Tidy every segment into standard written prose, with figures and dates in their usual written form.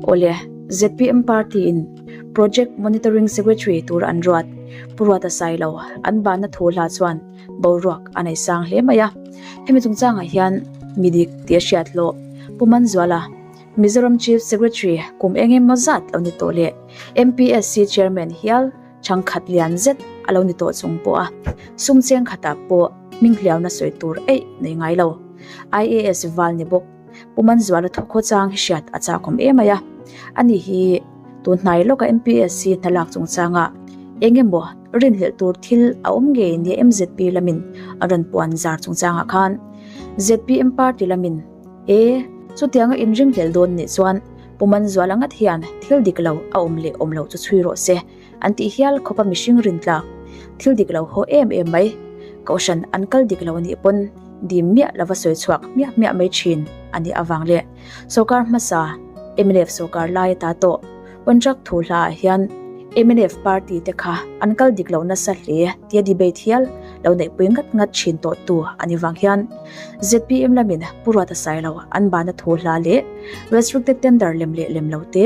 Awle, zpm party in Project Monitoring Secretary tur an ruat. Pu Ruata Sailo an banna thu hla chuan boruak a nei sang hle mai a. Hemi chungchangah hian mi dik tih a hriat hlawh. Pu Manzuala, Mizoram Chief Secretary kum eng emaw zat lo ni tawh leh MPSC Chairman hial chhangkhat lian zet a lo ni tawh chung pawh a sum cheng khatah pawh hming hliauna sawi tur eih nei ngai lo. IAS val ni bawk. Pu Manzuala thu khawchang hi hriat a chakawm em mai a, ani hi tun hnai lawka MPSC hna lak chungchanga eng emaw rinhlelh tur thil a awm ngei nia MZP lamin a rawn puan zar chungchangah khan zpm party lamin e chutianga inringhlelh dawn nih chuan Pu Manzuala ngat hian thil dik lo a awm leh awm lo chu chhui rawh se an tih hial khawpa mihring rintlak thil dik lo haw em em mai. Kohhran an kal dik lo anih pawn dim miah lova sawi chhuak hmiah hmiah mai thin a nih avang leh sorkar hmasa mnf sorkar lai ata tawh contract thu hla ah hian mnf party te kha an kal dik lo nasa hle tia debate hial lo neihpui ngat ngat thin tawh tu a ni vang hian zpm lamin Pu Ruata Sailo an bana thu hla leh restricted tender lem leh lem lo te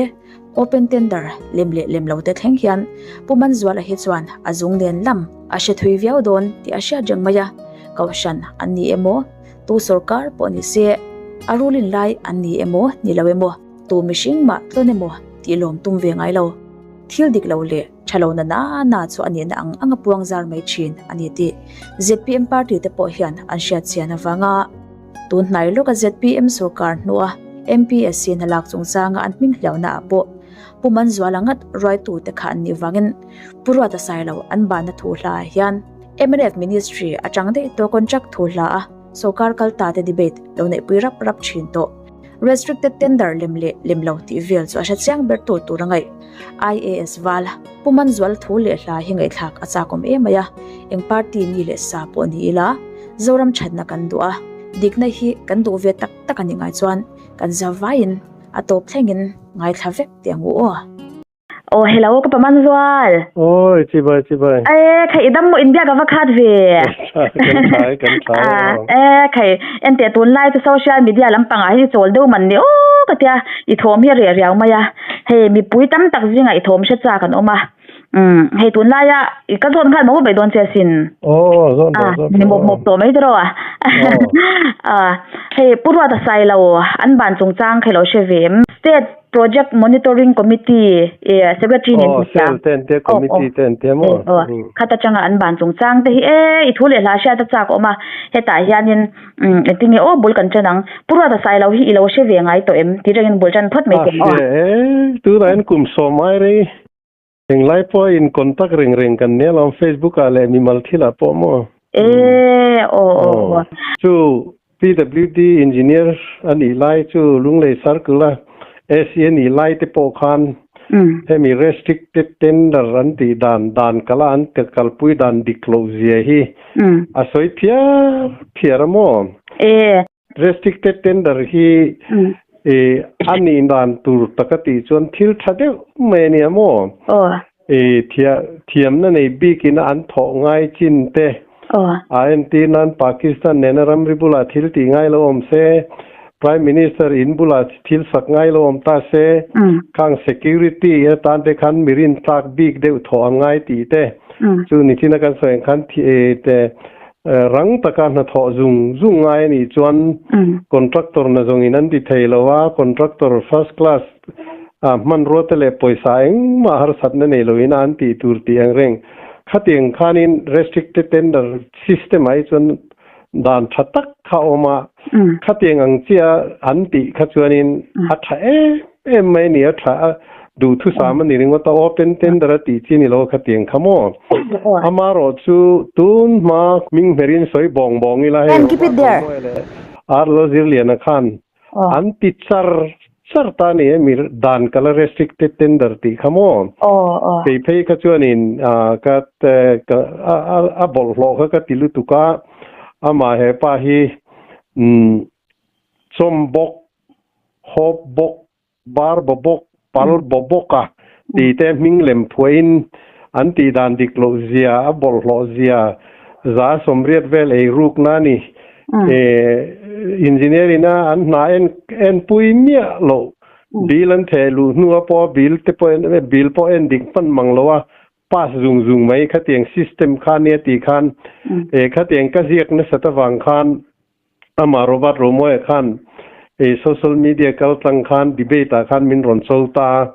Open tender lem leh lem lo te thleng hian Pu Manzuala hi chuan a zung nen lam a hre thui viau dawn tih a hriat reng mai a, Kohhran an ni emaw, tu sorkar pawh ni se, a ruling lai an ni emaw ni lo emaw, tu mihring mah tlawn emaw tih lawm tum ve ngai lo. Thil dik lo leh tha lo na na na chu a nihna ang ang a puang zar mai thin a ni tih zpm party te pawh hian an hriat chian avanga Tun hnai lawka zpm sorkar hnua MPSC hna lak chungchanga an hming hliauhna ah pawh Pu Manzuala ngat ruaitute kha an nih vangin Pu Ruata Sailo an banna thu hla ah hian mnf Ministry atang daih tawh contract thu hla a sorkar kal ta te debate lo neihpui rap rap thin tawh. Restricted tender lem leh lem lo tih vel chu a hre chiang ber tur tur a ngaih. IAS val Pu Manzuala thu leh hla hi ngaihthlak a chakawm em mai a, eng party mi leh sa pawh ni ila Zoram thatna kan duh a, dikna hi kan duh ve tak tak a ni ngai chuan kan za vaiin a tawp thlengin ngaithla vek teh ang u aw. Aw hello ka pa Manzual. Awi chibai chibai. E khai i dam maw inbiak a va khat ve. Kan thlai kan thlai aw. E khai enteh tunlai chu social media lampangah hian i chawl deuh man ni aw ka tia i thawm hi a reh riau mai a hei mipui tam tak zingah i thawm hre chak an awm a. Umm hei tunlaia i ka zawn nghal mawp mai dawn che asin. Aw zawn rawh zawn rawh. Ni mawp mawp tawh mai tiraw a. Aw hei Pu Ruata Sailo an ban chungchang kha i lo hre ve em? State Project Monitoring Committee i Secretary nen Aw cell te an tia committee te an tia maw? Aw khat atanga an ban chungchang te hi e i thu leh hla hriat a chak awm a hetah hianin umm engtin nge aw bul kan ṭan ang. Pu Ruata Sailo hi i lo hre ve ngai tawh em? Tih rengin bul ṭan phawt mai teh ang aw. A hria e tunah hian kum sawm ai rei. Englai pawh in contact reng reng kan nia lawm Facebook ah leh mimal thil ah pawh maw? E aw aw aw. Chu PWD engineer a nih lai chu Lunglei Circle a AC a nih lai te pawh khan hemi restricted tender an tih dan dan kala an kalpui dan dik loh zia hi a sawi phiar phiar a maw? E. Restricted tender hi a nih dan tur taka tih chuan thil tha deuh mai a nia maw? Thiamna nei bikin a an thawh ngai chin te a entir nan Pakistan nena ramri bulah thil tih ngai lo awm se, Prime Minister in bulah thil sak ngai lo awm ta se, khang security atan te khan mi rintlak bik deuh thawh a ngai tih te chu nichina kan sawi ang khan te Rang taka hnathawh zung zung ngai a nih chuan contractor na zawngin an ti thei lo a, contractor first class ah hmanrua te leh pawisa engmah harsatna nei loin a an tih tur tih ang reng. Khatiang khanin restricted tender system ah hi chuan dan tha tak kha a awm a, khatiang ang chiah an tih kha chuanin a tha em em mai a ni, a tha a duhthusam a ni ringawt a, open tender a tih chi ni lo khatiang kha maw? Amarawh chu tun hma hming hmerin sawi bawng bawng ila hei Robert leh Arlo Zirliana khan an ti char char ta a ni e, mi dan kala restricted tender tih kha maw? Kei phei kha chuanin ka a bawlhhlawh kha ka ti lutuk a, amah hepa hi chawm bawk Hawp bawk, bar baw bawk, pal baw bawk a tih te hming lem phuahin an tih dan dik loh zia, a bawlhhlawh zia za 80 vel ei rukna a ni. Engineer ina an hna en enpui miah loh. Bill an theh luh hnua pawh bill te pawh en bill pawh en dik hman mang lo a, pass zung zung mai khatiang system kha nia tih khan e khatiang ka ziak nasat avang khan amah Robert Romawia khan e social media kal tlang khan debate ah khan min rawn cho ta a,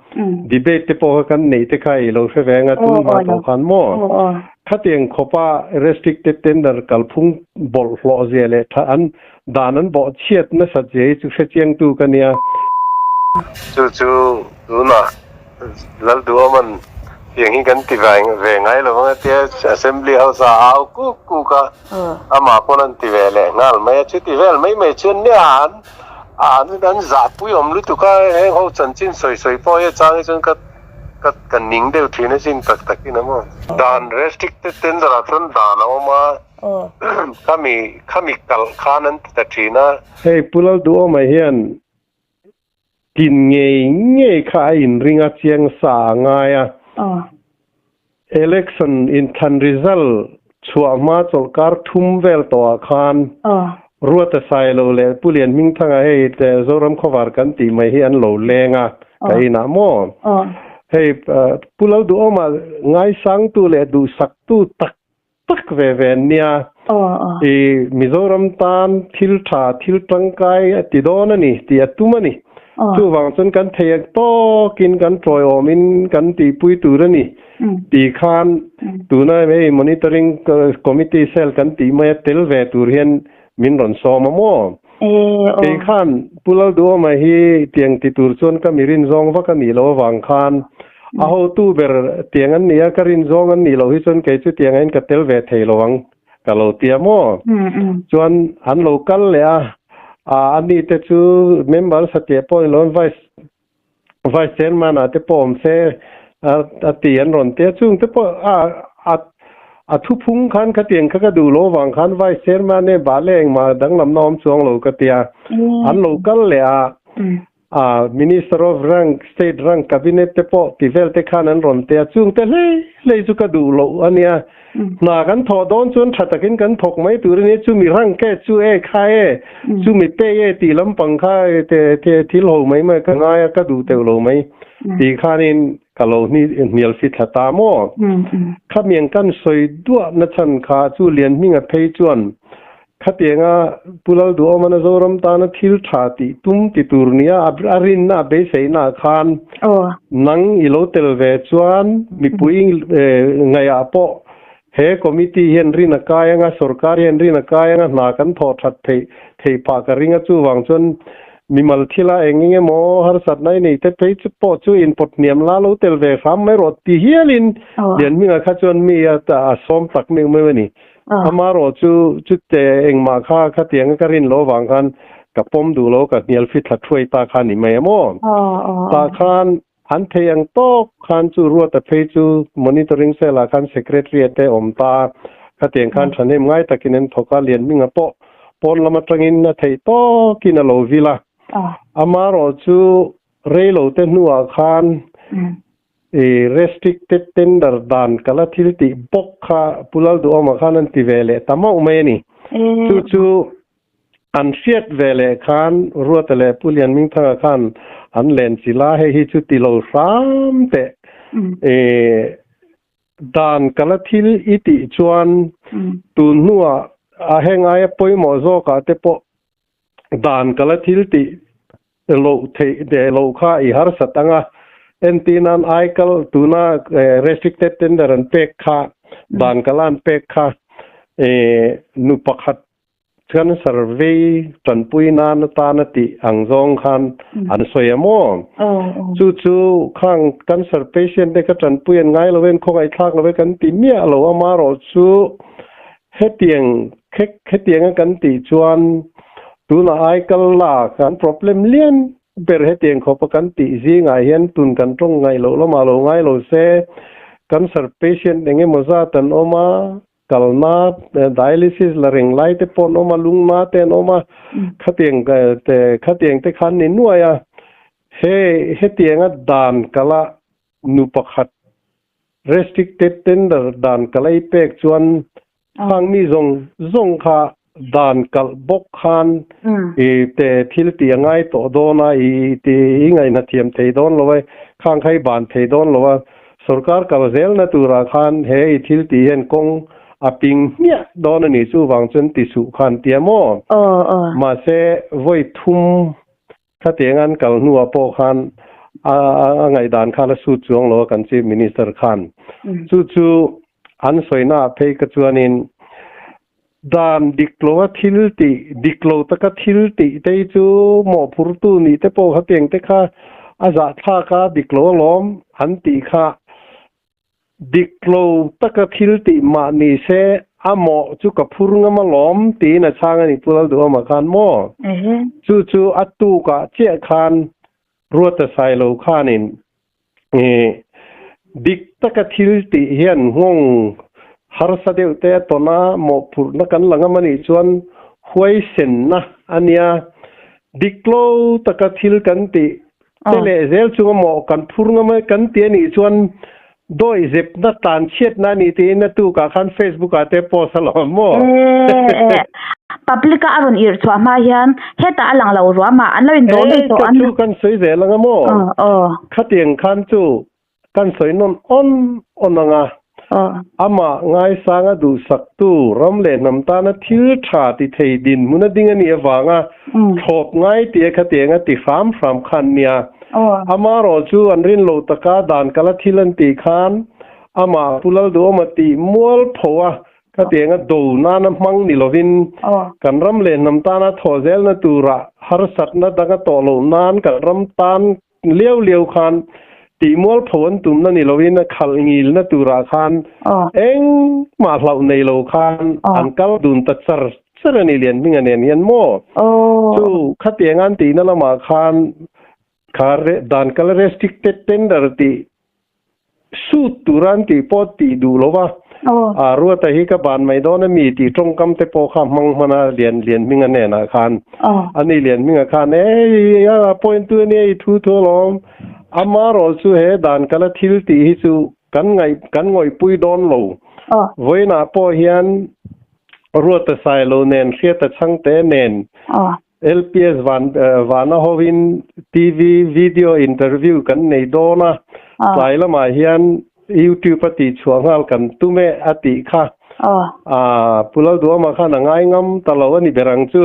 debate te pawh kha kan neih te kha ei lo hre ve anga tun hma tawh khan maw khatiang khawpa restricted tender kalphung bawlhhlawh zia leh tha an dan an bawh chhiat nasat zia hi chu hrechiangtu ka nia. Chu chu tunah Lalduaman tiang hi kan ti ve ngai lo ang a tia Assembly House ah a au kuk kuk a, amah pawn an ti ve leh nghal mai a, chuti vel mai mai chuan nia an an an zahpui awm lutuk a, heng ho chanchin sawi sawi pawh hi a chang hi chuan ka ka ka ning deuh thin a sin tak takin a maw. Dan restricted tender ah chuan dan a awm a, khami khami kalh khan an ti ta thin a. Hei Pu Lalduhawma hian Tin ngei ngei kha a inring a chiang sa a ngai a. Election inthlan result chhuah hma chawlhkar thum vel tawhah khan Ruata Sailo leh Pu Lian Hmingthanga hei Zoram Khawvar kan tih mai hi an lo leng a ka inah maw? Hei Pu Lalduhawma ngaisangtu leh duhsaktu tak tak ve ve an nia. I Mizoram tan thil tha, thil tangkai a ti dawn a ni tih a tum a ni. Chuvang chuan kan thei ang tawkin kan tawiawmin kan tihpui tur a ni tih khan tuna hei monitoring committee cell kan tih mai a tel ve tur hian min rawn sawm a maw? Kei khan Pu Lalduhawma hi tiang ti tur chuan ka mi rin zawng vak a nih loh avang khan a hotu ber tiang an nia ka rin zawng an nih loh hi chuan kei chu tiang in ka tel ve thei lo ang ka lo ti a maw? Chuan an lo kal leh a, a ni te chu member satliah pawh ni lo vice Vice Chairman ah te pawh awm se a ti an rawn ti a, chung te pawh a a a thuphung khan khatiang kha ka duh lo avang khan Vice Chairman e bah leh engmah danglamna awm chuang lo ka ti a, an lo kal leh a, a Minister of rank, State rank, Cabinet te pawh ti vel te khan an rawn ti a, chung te hlei hlei chu ka duh loh a nia. Hna kan thawh dawn chuan tha takin kan thawk mai tur a nia, chumi rank e, chu e, kha e, chumi pay e tih lampang kha thil ho mai mai ka ngai a, ka duh teuh lo mai tih khanin ka lo hnial fi thla ta maw? Khamiang kan sawi duah na chhan kha chu Lianhminga phei chuan Khatianga Pu Lalduhawmana Zoram tana thil tha tih tum ti tur nia a rinna a beiseihnaah khan nang i lo tel ve chuan mipui ngaihah pawh he committee hian rin a kai anga, sorkar hian rin a kai anga hna kan thawh that theih theih phah ka ring a, chuvang chuan mimal thila eng eng emaw harsatna i nei te phei chu pawh chu inpawt hniam la lo tel ve hram mai rawh ti hialin Lianhminga kha chuan mi a sawm tak meuh meuh a ni. Amarawh chu chute engmah kha khatianga ka rin loh avang khan ka pawm duh lo, ka hnial fit thla thuai ta kha ni mai a maw? Tah khan an thei ang tawk khan chu Ruata phei chu monitoring cell ah khan secretary te awm ta, khatiang khan thahnem ngai takin an thawk a, Lianhminga pawh pawn lam atangin a theih tawkin a lo vil a. Amarawh chu reilote hnuah khan I restricted tender dan ka la thil tih bawk kha Pu Lalduhawma khan an ti ve leh ta mauh mai a ni. Chu chu an hriat ve leh khan Ruata leh Pu Lianmingthanga khan an len chilh a, hei hi chu ti lo hram teh. I dan ka la thil i tih chuan tun hnuah a heng aia pawimawh zawkah te pawh dan ka la thil tih loh theih leh loh kha i harsat ang a, entir nan aikal tuna restricted tender an pek kha dan kala an pek kha nu pakhat cancer vei tanpui nan atana tih ang zawng khan an sawi a maw? Chu chu khang cancer patient te kha tanpui an ngai lo e, an khawngaih thlak lo e kan ti miah lo a, amaherawhchu Hetiang hetianga kan tih chuan tunah aikal la kan problem lian ber hetiang khawpa kan tih zingah hian tun kan tawng ngaih loh lamah lo ngai lo se, cancer patient eng emaw zat an awm a, kalna dialysis la reng lai te pawh an awm a, lungna te an awm a, khatiang te khatiang te khan ni nuai a, he hetianga dan kala nu pakhat Restricted tender dan ka lei pek chuan khang mi zawng zawng kha Dan kalh bawk khan i te thil tih a ngai tawh dawn a, i ti i ngaihna thiam thei dawn lo e, khang kha i ban thei dawn lo a, sorkar kal zelna turah khan he i thil tih hian kawng a ping hmiah dawn a ni chuvang chuan ti suh khan tia maw? Mahse vawi thum Khatiang an kal hnuah pawh khan a ngaihdan khan a sut chuang lo a kan Chief Minister khan. Chu chu an sawina ah phei ka chuanin dan dik lo a thil tih, dik lo taka thil tih te hi chu mawhphurtu nih te pawh khatiang te kha a zahthlak a dik lo alawm an tih kha Dik lo taka thil tih mah ni se, a mawh chu ka phur ngam alawm tiin a chhang a ni Pu Lalduhawma khan maw? Chu chu a tukah chiah khan Ruata Sailo khanin dik taka thil tih hian nghawng harsa deuh te a tawn a, mawhphurhna kan la ngam a nih chuan huaisenna a nia. Dik lo taka thil kan tih Te leh zel chunga maw kan phur ngam a kan ti a nih chuan dawi zepna tan chhiatna a nih tiin a tukah khan Facebook ah te post a lawm maw? E public a a rawn irh chhuah hma hian hetah a lang lo ruah mah an lo indawh daih tawh an. E ka chu kan sawi zel anga maw? Khatiang khan chu Kan sawi nawn awn awn ang a, amah ngaisanga duhsaktu ram leh hnam tana thil tha ti thei dinhmun a ding a nih avanga thlawp ngai tia khatiang a ti hram hram khan nia. Amarawh chu an rin loh taka dan kala thil an tih khan amah Pu Lalduhawma tih mual pho a khatianga do nana hmang ni lovin kan ram leh hnam tana thawh zelna tura harsatna danga tawh loh nan kan ram tan Liau liau khan tih mualpho an tumna ni loin a khalh ngilna turah khan engmah hlauh nei lo khan an kal dun ta char char a ni Lianhminga nen hian maw? Chu khatiang an tihna lamah khan kha dan kal restricted tender tih Suit tura an tih pawh tih duh lo va, a Ruata hi ka ban mai dawn a mi tih tawngkam te pawh kha hmang hman a Lian Lianhminga hnenah khan. Ani Lianhminga khan ei a point tu ania i thu thu alawm, amarawh chu he dan kala thil tih hi chu kan ngaih kan ngawihpui dawn lo. Vawiinah pawh hian Ruata Sailo nen Hriata Chhangte nen LPS van vana hovin TV video interview kan nei dawn a, tlai lamah hian YouTube a tih chhuah nghal kan tum e a tih kha. Pu Lalduama khan a ngai ngam ta lo a ni ber ang chu.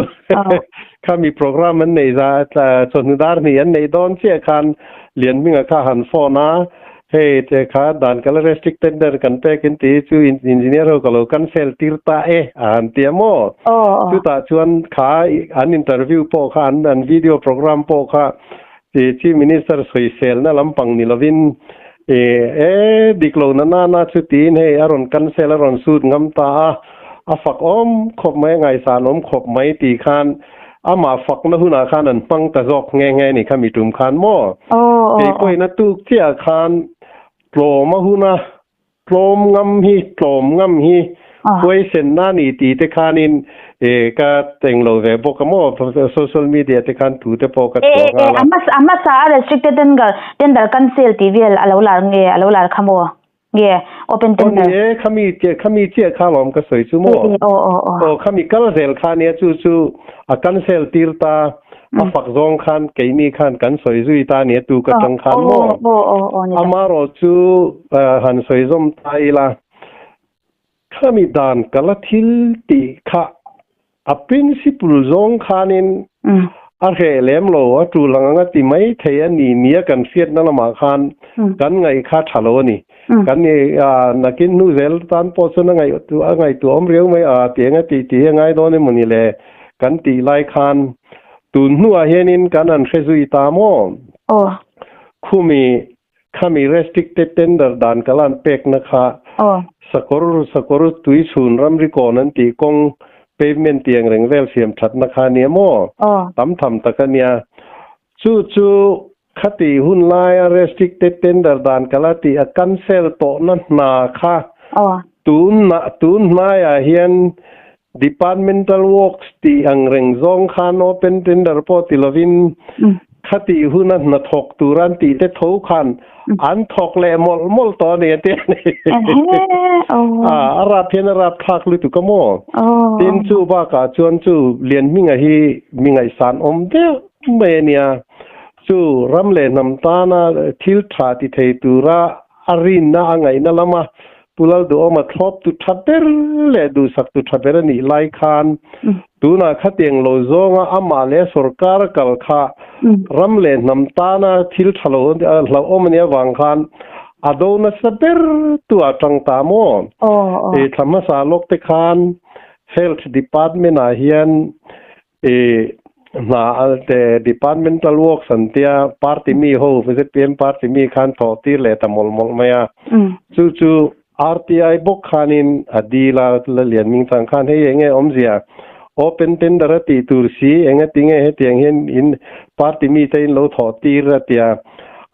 Khami program an nei za chawhnu dar hnih an neih dawn chiah khan Lianhminga kha han phone a, Hei te kha dan kala restrict tender kan pek in ti chu engineer ho ka lo cancel tir ta e a han ti a maw? Chutah chuan kha an interview pawh kha an an video program pawh kha Chief Minister sawiselna lampang ni lovin e dik lo na nana chu tiin hei a rawn cancel a rawn sut ngam ta a, a fak awm khawp mai a ngaihsan awm khawp mai tih khan Amah fakna hunah khan an hmang ta zawk nghe nghe ni kha mi tum khan maw? Kei pawhin a tuk chiah khan tlawm a hun a, tlawm ngam hi, tlawm ngam hi huaisenna a ni tih te khanin ka teng lo ve bawk a maw? Social media te khan thu te pawh ka chhuah nghal a. A hmasa a restricted tender cancel tih vel a lo lar nge a lo lar kha maw? Nge open tender. Aw ni e, khami chiah khami chiah kha lawm ka sawi chu maw. Aw aw aw. Aw khami kal zel kha nia chu chu a cancel tir ta a fak zawng khan keini khan kan sawi zui ta nia tu ka tang khan maw. Aw aw aw ni. Amarawh chu han sawi zawm ta ila khami dan kala thil tih kha A principle zawng khanin a hreh lem lo, a tul ang ang a ti mai thei a ni nia kan hriatna lamah khan kan ngaih kha tha lo a ni. Kan ni nakin hnu zel tan pawh chuan a ngaihtuah awm riau mai a, ti eng a tih tih hi a ngai dawn emaw ni le kan tih lai khan tun hnuah hianin kan han hre zui ta maw? Khumi Khami restricted tender dan ka lan pekna kha sakawr sakawr tui chhun ramri kawn an tih kawng pavement tiang reng vel siam thatna kha ania maw? Tam tham tak a nia. Chu chu khati hun laia restricted tender dan ka la tih a cancel tawhna hna kha tun tun hnaiah hian departmental works tih ang reng zawng khan open tender pawh ti lovin. Khati huna hna thawk tur an tih te tho khan an thawk leh mawlh mawlh tawh a ni a ti a ni. A a rap hian a rap thlak lutuk a maw? Tin chu bakah chuan chu Lianhminga hi mi ngaihsan awm deuh mai a nia. Chu ram leh hnam tana thil tha ti thei tura a rinna a ngaihna lama Pu Lalduhawma thlawp tu tha ber leh duhsak tu tha ber a nih lai khan tunah khatiang lo zawnga amah leh sorkar a kal kha ram leh hnam tana thil tha lo hlauhawm a nih avang khan a do nasa ber tu ah tang ta maw? Thla hmasa lawk te khan Health Department ah hian I hna te departmental works an tia party mi ho ZPM party mi khan thawh tir leh ta mawlh mawlh mai a. Chu chu RTI bawk khanin a dil a, la lian hming chang khan hei enge awmzia open tender a tih tur si enga tinge hetiang hian in party mi te in lo thawh tir a tia.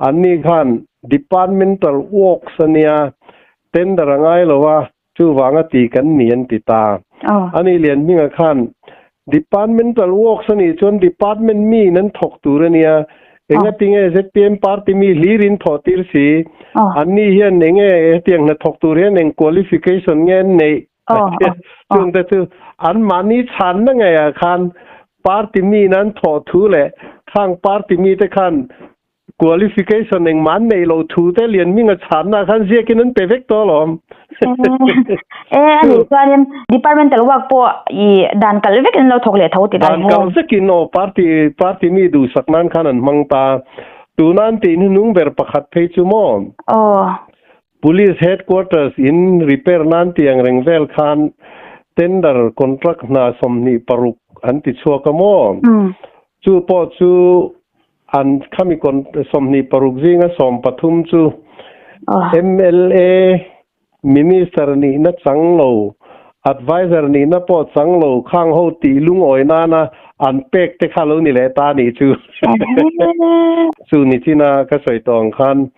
Anni khan departmental works ania tender a ngai lo a, Chuvanga ti kan ni an ti ta. Ani Lian Hminga khan Departmental works a nih chuan Department mi in an thawk tur a nia. Engatinge zpm party mi hlir in thawh tir si. Anni hian enge hetiang hna thawk tur hian eng qualification nge an neih? Chungte chu anmahni chhanna ngeiah khan party mi in an thawh thu leh khang party mite khan Qualification engmah an neih loh thu te lian hminga chhanna khan ziakin an pe vek tawh alawm. E a nih chuanin departmental work pawh i dan kalh vekin an lo thawk leh tho ti Dan kalh vekin aw party party mi duhsak nan khan an hmang ta. Tuna an tih hnuhnung ber pakhat phei chu maw? Aw. Police headquarters in repair nan tih ang reng vel khan tender contract hna 26 an ti chhuak a maw? Chu pawh chu An khami 26 zinga 13 chu mla Minister nihna chang lo, Adviser nihna pawh chang lo khang ho tih lungawi nana an pek te kha lo ni leh ta nih chu. Chu ni china ka sawi tawh ang khan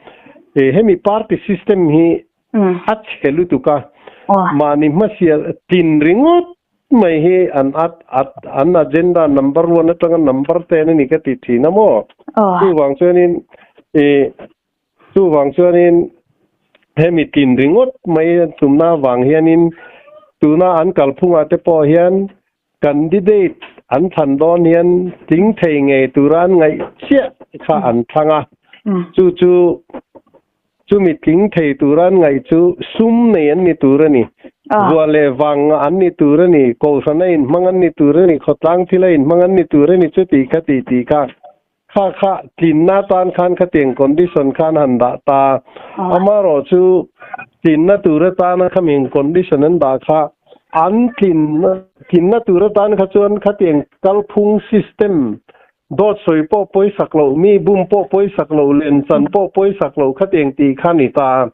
hemi party system hi a chhe lutuk a, mahni hmasial tlin ringawt mai hi an an agenda number one atanga number ten a ni ka ti thin a maw? Chuvang chuanin ih chuvang chuanin hemi tlin ringawt mai tumna avang hianin tuna an kalphungah te pawh hian candidate an thlan dawn hian tling thei ngei tura an ngaih chiah kha an thlang a, chu chu Chumi tling thei tura an ngaih chu sum nei an ni tur a ni. Vua leh vang ngah an ni tur a ni. Kohhran a inhmang an ni tur a ni. Khawtlang thil a inhmang an ni tur a ni. Chuti kha ti ti kha kha kha tlinna atan khan khatiang condition khan han dah ta. Amaherawh chu tlinna tur atana khami condition an dah kha an tlinna tlinna tur atan kha chuan khatiang kalphung system Dawt sawi pawh pawisak loh, mi bum pawh pawisak loh, lemchan pawh pawisak loh khatiang tih kha ni ta.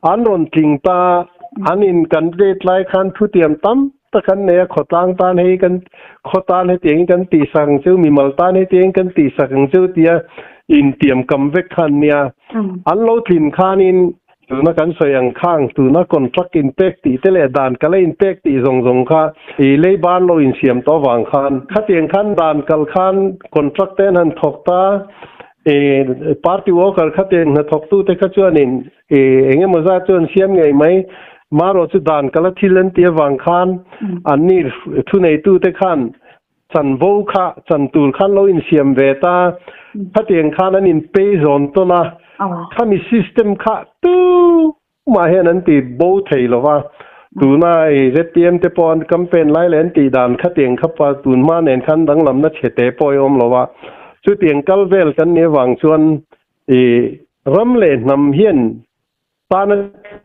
An rawn tling ta, an in candidate lai khan thutiam tam tak an nei a, khawtlang tan hei kan khaw tan hetiangin kan tihsak ang cheu, mimal tan hetiangin kan tihsak ang cheu tia intiam kam vek kha an nia. An lo tlin khanin Tuna kan sawi ang khang, tuna contract inpek tih te leh dan kal a inpek tih zawng zawng kha i lei ban lo insiam tawh avang khan khatiang khan dan kal khan contract te an han thawk ta, i party worker khatiang hnathawktute kha chuanin i eng emaw zat chu an siam ngei mai, marawh chu dan kal a thil an tih avang khan anni thuneitute khan Chanvo kha chan tur khan lo insiam ve ta, khatiang khan an inpei zawn tawn a, khami system kha tumah hian an ti bo thei lo va, tuna i zpm te pawh an campaign lai leh an tih dan khatiang kha pa tun hma nen khan danglamna chhe te pawh i awm lo va, chutiang kal vel kan nih avang chuan i ram leh hnam hian Tana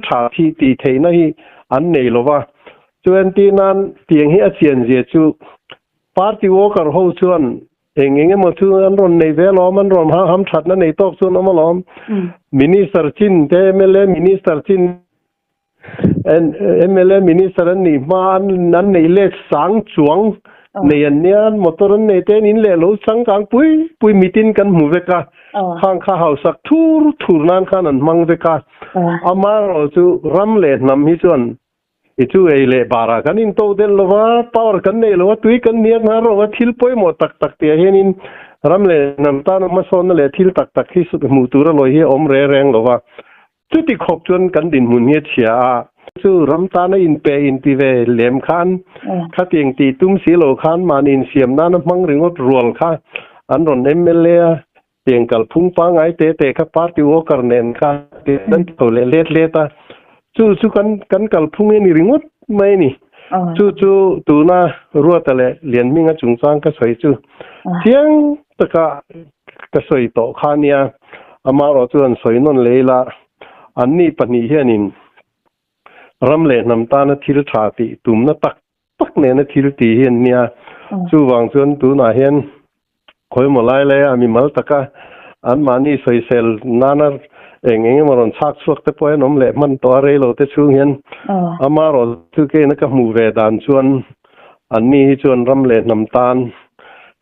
tha thi tih theihna hi an nei lo va, chuan tih nan tiang hi a chian zia chu party worker ho chuan eng eng emaw chu an rawn nei ve alawm, an rawn ham thatna nei tawk chuan awm alawm. Minister chin te mla minister chin mla minister an nih hma an neih let sang chuang nei an nia, motor an nei te an in leh lo changkang pui pui mitin kan hmu vek a. Khang kha hausak thur thur nan khan an hmang vek a, amaherawh chu ram leh hnam hi chuan I chu ei leh barah kan into del lo va, power kan nei lo a, tui kan hniak nghal lo va, thil pawimawh tak tak tih ah hianin ram leh hnam tana hmasawnna leh thil tak tak hi hmuh tura lawi hi a awm reng reng lo va. Chuti khawp chuan kan dinhmun hi a chhia a. Chu ram tana inpe inti ve lem khan khatiang tih tum si lo khan mahni insiam nana hmang ringawt rual kha an rawn mla a, tiang kalphung pangngai te te kha party worker nen kha an tho leh let let a. Chu chu kan kan kalphung hi a ni ringawt mai a ni. Chu chu tuna Ruata leh Lianhminga chungchang ka sawi chu chiang taka Ka sawi tawh kha nia, amaherawh chuan sawi nawn leh ila, anni pahnih hianin ram leh hnam tana thil tha tih tumna tak tak nena thil ti hi an nia. Chuvang chuan tunah hian khawimaw lai laia mimal taka anmahni sawisel nana eng eng emaw rawn chhak chhuak te pawh hian awm leh hman tawh a rei lo te chhung hian amaherawh chu keina ka hmuh ve dan chuan anni hi chuan ram leh hnam tan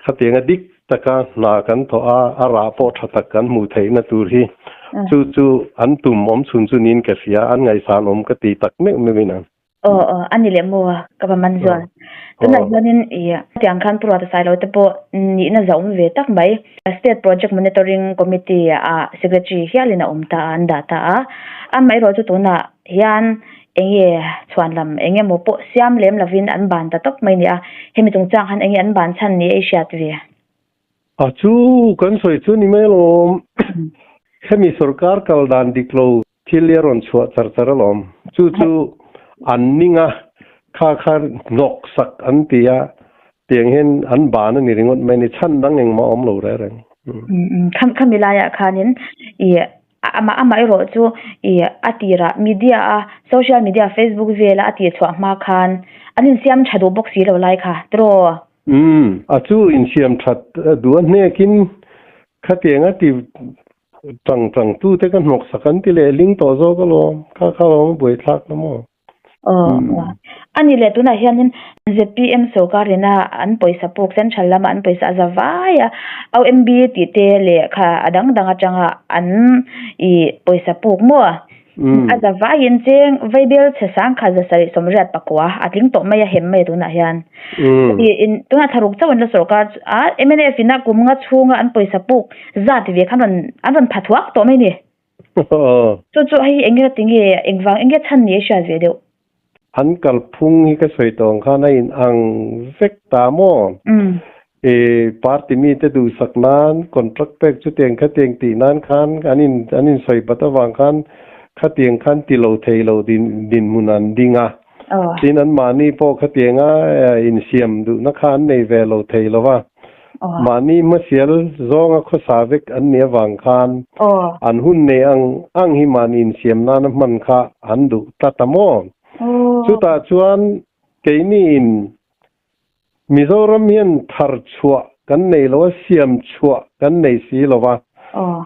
khatianga dik taka hna kan thawh a, a rah pawh tha tak kan hmuh theihna tur hi chu chu an tum awm chhun chu niin ka hria, an ngaihsan awm ka ti tak meuh meuh in ang. Aw aw, a ni leh maw a, ka va man zual. Tunah hianin i tiang khan Pu Ruata Sailo te pawh nihna za awm ve tak mai. State Project Monitoring Committee ah Secretary hialin a awm ta a, an dah ta a. Amaherawhchu chu tunah hian Enge chhuan lam eng emaw pawh siam lem lovin an ban ta tawp mai nia. Hemi chungchang han enge an ban chhan ni ei hriat ve? A chu kan sawi chu ni mai alawm. Hemi sorkar kal dan dik lo thil hi a rawn chhuah char char alawm. Chu chu an ning a, kha kha hnawk sak an ti a, tiang hian an ban a ni ringawt mai a ni. Chhan dang engmah a awm lo reng reng. Khami laiah khanin i Amah amah erawh chu ih a tirah media a social media facebook vela a tih chhuah hma khan an insiam tha duh bawk si lo lai kha tiraw? Umm a chu insiam that duh a hnekin khatiang a ti tang tang tute ka hnawk sak an ti leh ling tawh zawk alawm kha kha lawm a buaithlak na maw? Aw a ni leh tunah hianin zpm sorkar ina an pawisa puk central lama an pawisa a za vai a OMB tih te leh kha a dang dang atanga an ih pawisa puk maw a za vaiin cheng vaibel chhe sang kha za sarih sawmriat pakua a tling tawh mai a hem mai a tunah hian ih in tunah thlaruk chauh an la sorkar a mnf ina kum nga chhunga an pawisa puk zat ve kha an rawn an rawn pha thuak tawh mai a ni. Chu chu hei eng nge tinge engvang eng nge chhan ni a hriat ve deuh. An kalphung hi ka sawi tawh ang khan a in ang vek ta maw? E party mite duhsak nan contract pek chutiang khatiang tih nan khan an in an in sawi bat avang khan khatiang khan ti lo thei lo din dinhmun an ding a. Tin anmahni pawh khatianga insiam duhna kha an nei ve lo thei lo va. Mahni hmasial zawnga khawsa vek an nih avang khan an hun nei ang ang hi mahni insiam nana hman kha an duh tlat a maw? Chutah chuan keiniin Mizoram hian thar chhuah kan nei lo a, siam chhuah kan nei si lo va,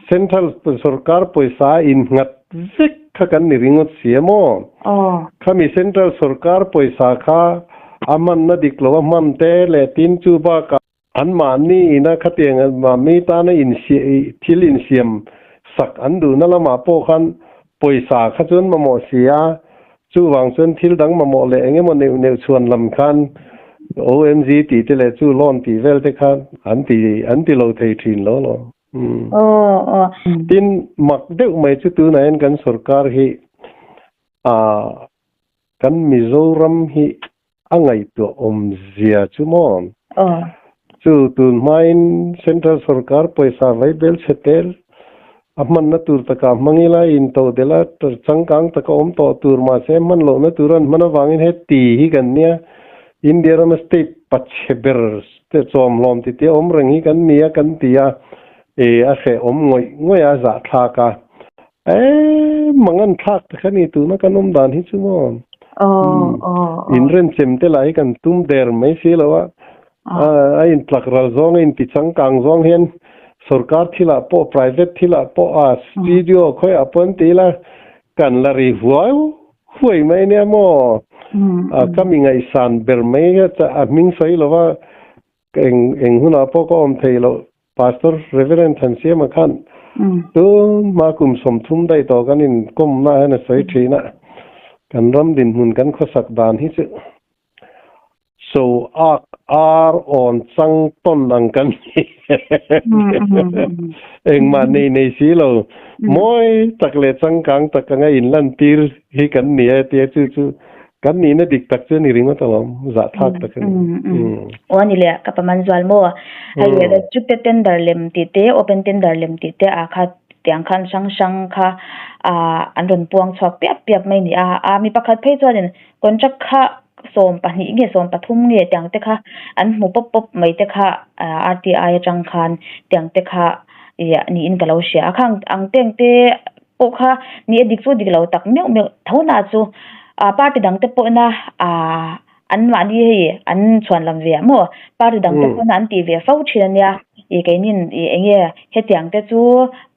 Central sorkar pawisa a innghat vek kha kan ni ringawt si a maw? Khami Central sorkar pawisa kha A hmanna dik lo a hman te leh tin chu bakah anmahni ina khatiang mahni tana thil insiam sak an duhna lamah pawh khan pawisa kha chuan mamawh si a, chuvang chuan thil dang mamawh leh eng emaw neuh neuh chhuan lam khan OMG tih te leh chu loan tih vel te kha an ti an ti lo thei thin lo lo. Tin, mak deuh mai chu tunah hian kan sorkar hi ah Kan Mizoram hi a ngaihtuah awmzia chu maw? Chu tun hmain Central Sorkar pawisa vai bel chhe tel a hmanna tur takah hmang ila intodelh a changkang taka awm tawh tur mahse hman lohna tur an hman avangin he ti hi kan nia India rama state pachhe ber chawmhlawm titi awm reng hi kan nia kan ti a, e a hrehawm ngawih ngawih a zahthlak a. Eee mangan thlak te kha ni tuna kan awm dan hi chu maw in renchem te lah hi kan tum der mai si lo a a in tlak ral zawng a in ti changkang zawng hian sorkar thilah pawh private thilah pawh a studio khawiah pawh an ti ila kan la ri huai huai mai nia maw ka mi ngaihsan ber mai a hming sawi lo va eng eng hunah pawh ka awm thei loh Pastor Reverend Thansiama khan tun hma kum 30 daih tawh kan inkawmna hian a sawi thin a. Kan ram dinhmun kan khawsak dan hi chu so ak ar awn chang tawn ang kan ni. Engmah nei nei si lo mawi tak leh changkang tak anga inlantir hi kan ni a tia chu chu kan nihna dik tak chu a ni ringawt alawm zahthlak tak a ni. Aw a ni leh ka paman zual maw? Hei restricted tender lem tih te open tender lem tih te ah kha tiang khan hrang hrang kha ah an rawn puang chhuak piap piap mai a ni a. Ah mi pakhat phei chuanin contract kha 12 nge 13 nge tiang te kha an hmu pawp pawp mai te kha ah R_T_I atang khan tiang te kha ih niin ka lo hria a. Khang ang te ang te pawh kha ni a dik chu dik lo tak meuh meuh tho na chu ah party dang te pawhna ah An mahni hei an chhuan lam ve ah maw? Party dang te pawn an tih ve fo thin a nia. Ih keinin ih eng nge hetiang te chu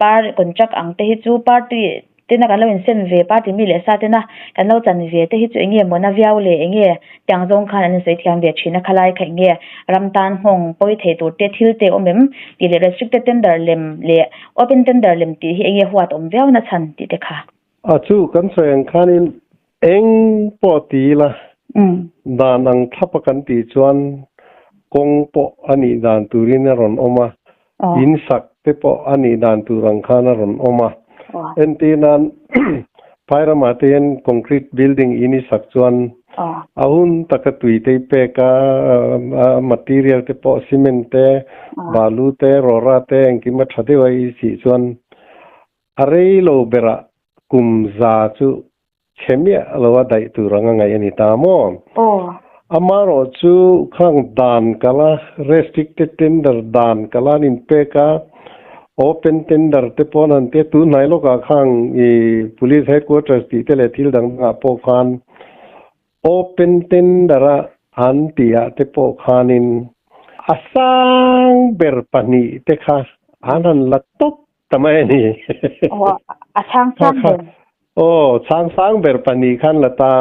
par contract ang te hi chu party tena kan lo insem ve party mi leh sa tena kan lo chan ve te hi chu eng nge mawna viau leh eng nge tiang zawng khan an insawi thiam ve thin a khalai kha eng nge ram tan nghawng pawi thei tur te thil te awm em tih leh restricted tender lem leh open tender lem tih hi eng nge huat awm viau na chhan tih te kha. A chu kan sawi ang khanin eng pawh ti ila dan ang thlap a kan tih chuan kawng pawh a nih dan turin a rawn awm a, in sak te pawh a nih dan tur ang khan a rawn awm a. Entir nan Phairamah te hian concrete building in i sak chuan a hun taka tui te i pek a, material te pawh cement te, balu te, rawra te engkim a tha deuh a i sih chuan A rei lo berah kum za chu chhe miah lo a daih tur anga ngaih a ni ta maw? Aw. Amaherawh chu khang dan kala restricted tender dan kala an inpek a, open tender te pawh an han tia, tun hnai lawkah khang i police headquarters tih te leh thil dang dangah pawh khan open tender a an tihah te pawh khanin a sang ber pahnih te kha an han la tawp Ta mai a ni. Aw, a chhang sang ber. Aw, chhang sang ber pahnih khan la ta.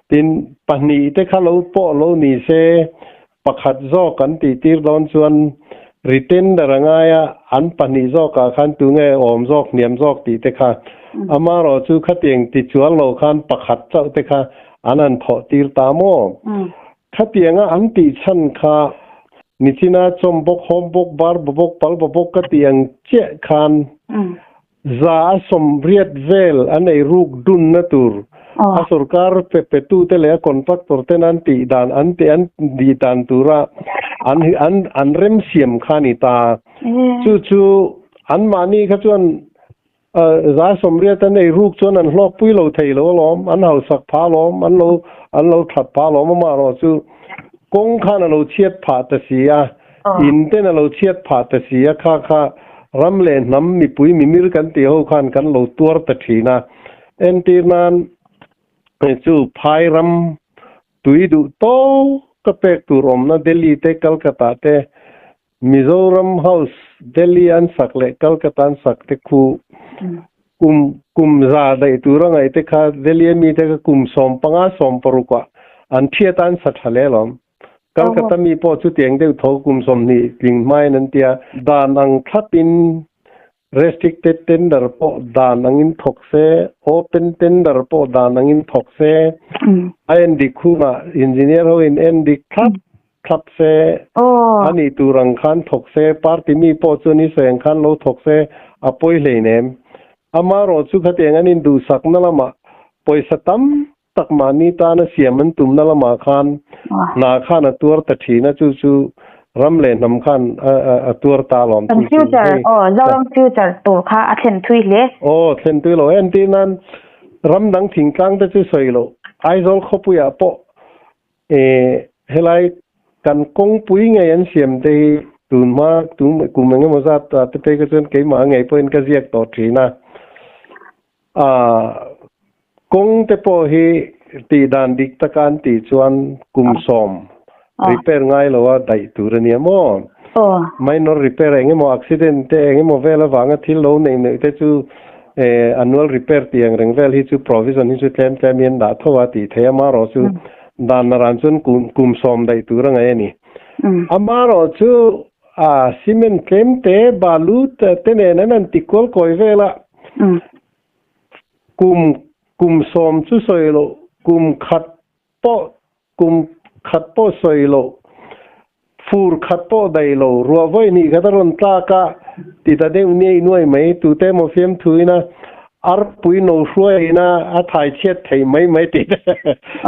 Tin, pahnih te kha lo pawh lo ni se, pakhat zawk an tih tir dawn chuan retender a ngai a, an pahnih zawkah khan tunge awm zawk, hniam zawk tih te kha. Amaherawh chu khatiang ti chuang lo khan pakhat chauh te kha an han thawh tir ta maw? Khatianga an tih chhan kha Nichina chawm bawk, hawm bawk, bar ba bawk, pal ba bawk ka tih ang chiah khan za a 80 vel an ei ruk dunna tur a sorkar pe petute leh a contractor ten an tih dan an tih an tih dan tura an an an remsiam kha a ni ta. Chu chu anmahni kha chuan Za 80 an ei ruk chuan an hlawkpui lo thei lo alawm, an hausak phah alawm, an lo an lo that phah alawm amaherawh chu kawng khan a lo chhiat phah ta si a, in ten a lo chhiat phah ta si a, kha kha ram leh hnam mipui mimir kan tih ho khan kan lo tuar ta thin a. Entir nan chu phai ram tui duh tawk ka pek tur awmna Delhi te Calcutta te Mizoram House, Delhi an sak leh Calcutta an sak te khu kum kum za daih tur a ngaih te kha Delhi a mite kha kum 15 16 ah an thiat a an sa tha hle alawm. Calcutta mi pawh chutiang deuh tho kum 20 tling hmain an tia. Dan ang thlapin Restricted tender pawh dan angin thawk se, open tender pawh dan angin thawk se, a endik hunah engineer ho in endik thlap thlap se, a nih tur ang khan thawk se, party mi pawh chuan i sawi ang khan lo thawk se, a pawi hleinem. Amaherawh chu khatiang an induhsakna lamah pawisa tam tak mahni tana siam an tumna lamah khan hna khan a tuar ta thin a, chu chu ram leh hnam khan a tuar ta alawm. Kan future, aw, Zoram future tur kha a thlen thui hle. Aw, thlen tui lo. Entir nan ram dang thingtlang te chu sawi loh, Aizawl khawpuiah pawh helai kan kawngpui ngei an siam te hi tun hma tum kum engemaw zat te phei kha chuan keimah ngei pawhin ka ziak tawh thin a. A kawng te pawh hi tih dan dik taka an tih chuan kum 10 repair ngai lo a daih tur a nia maw? Minor repair eng emaw accident te eng emaw vel avanga thil lo neih neih te chu annual repair tih ang reng vel hi chu provision hi chu tlem tlem hian dah tho a tih theih a, amaherawh chu dan naran chuan kum 10 daih tur a ngaih a ni. Amaherawh chu a cement tlem te balu te nen an han ti kual kawi vel a. Kum kum 10 chu sawi loh. Kum khat pawh kum khat pawh sawi loh, fur khat pawh daih lo, ruah vawi hnih khat a rawn tlak a ti ta deuh niai nuai mai. Tute emaw fiamthu ina arpui no hruai ina a thai chhiat thei mai mai tih te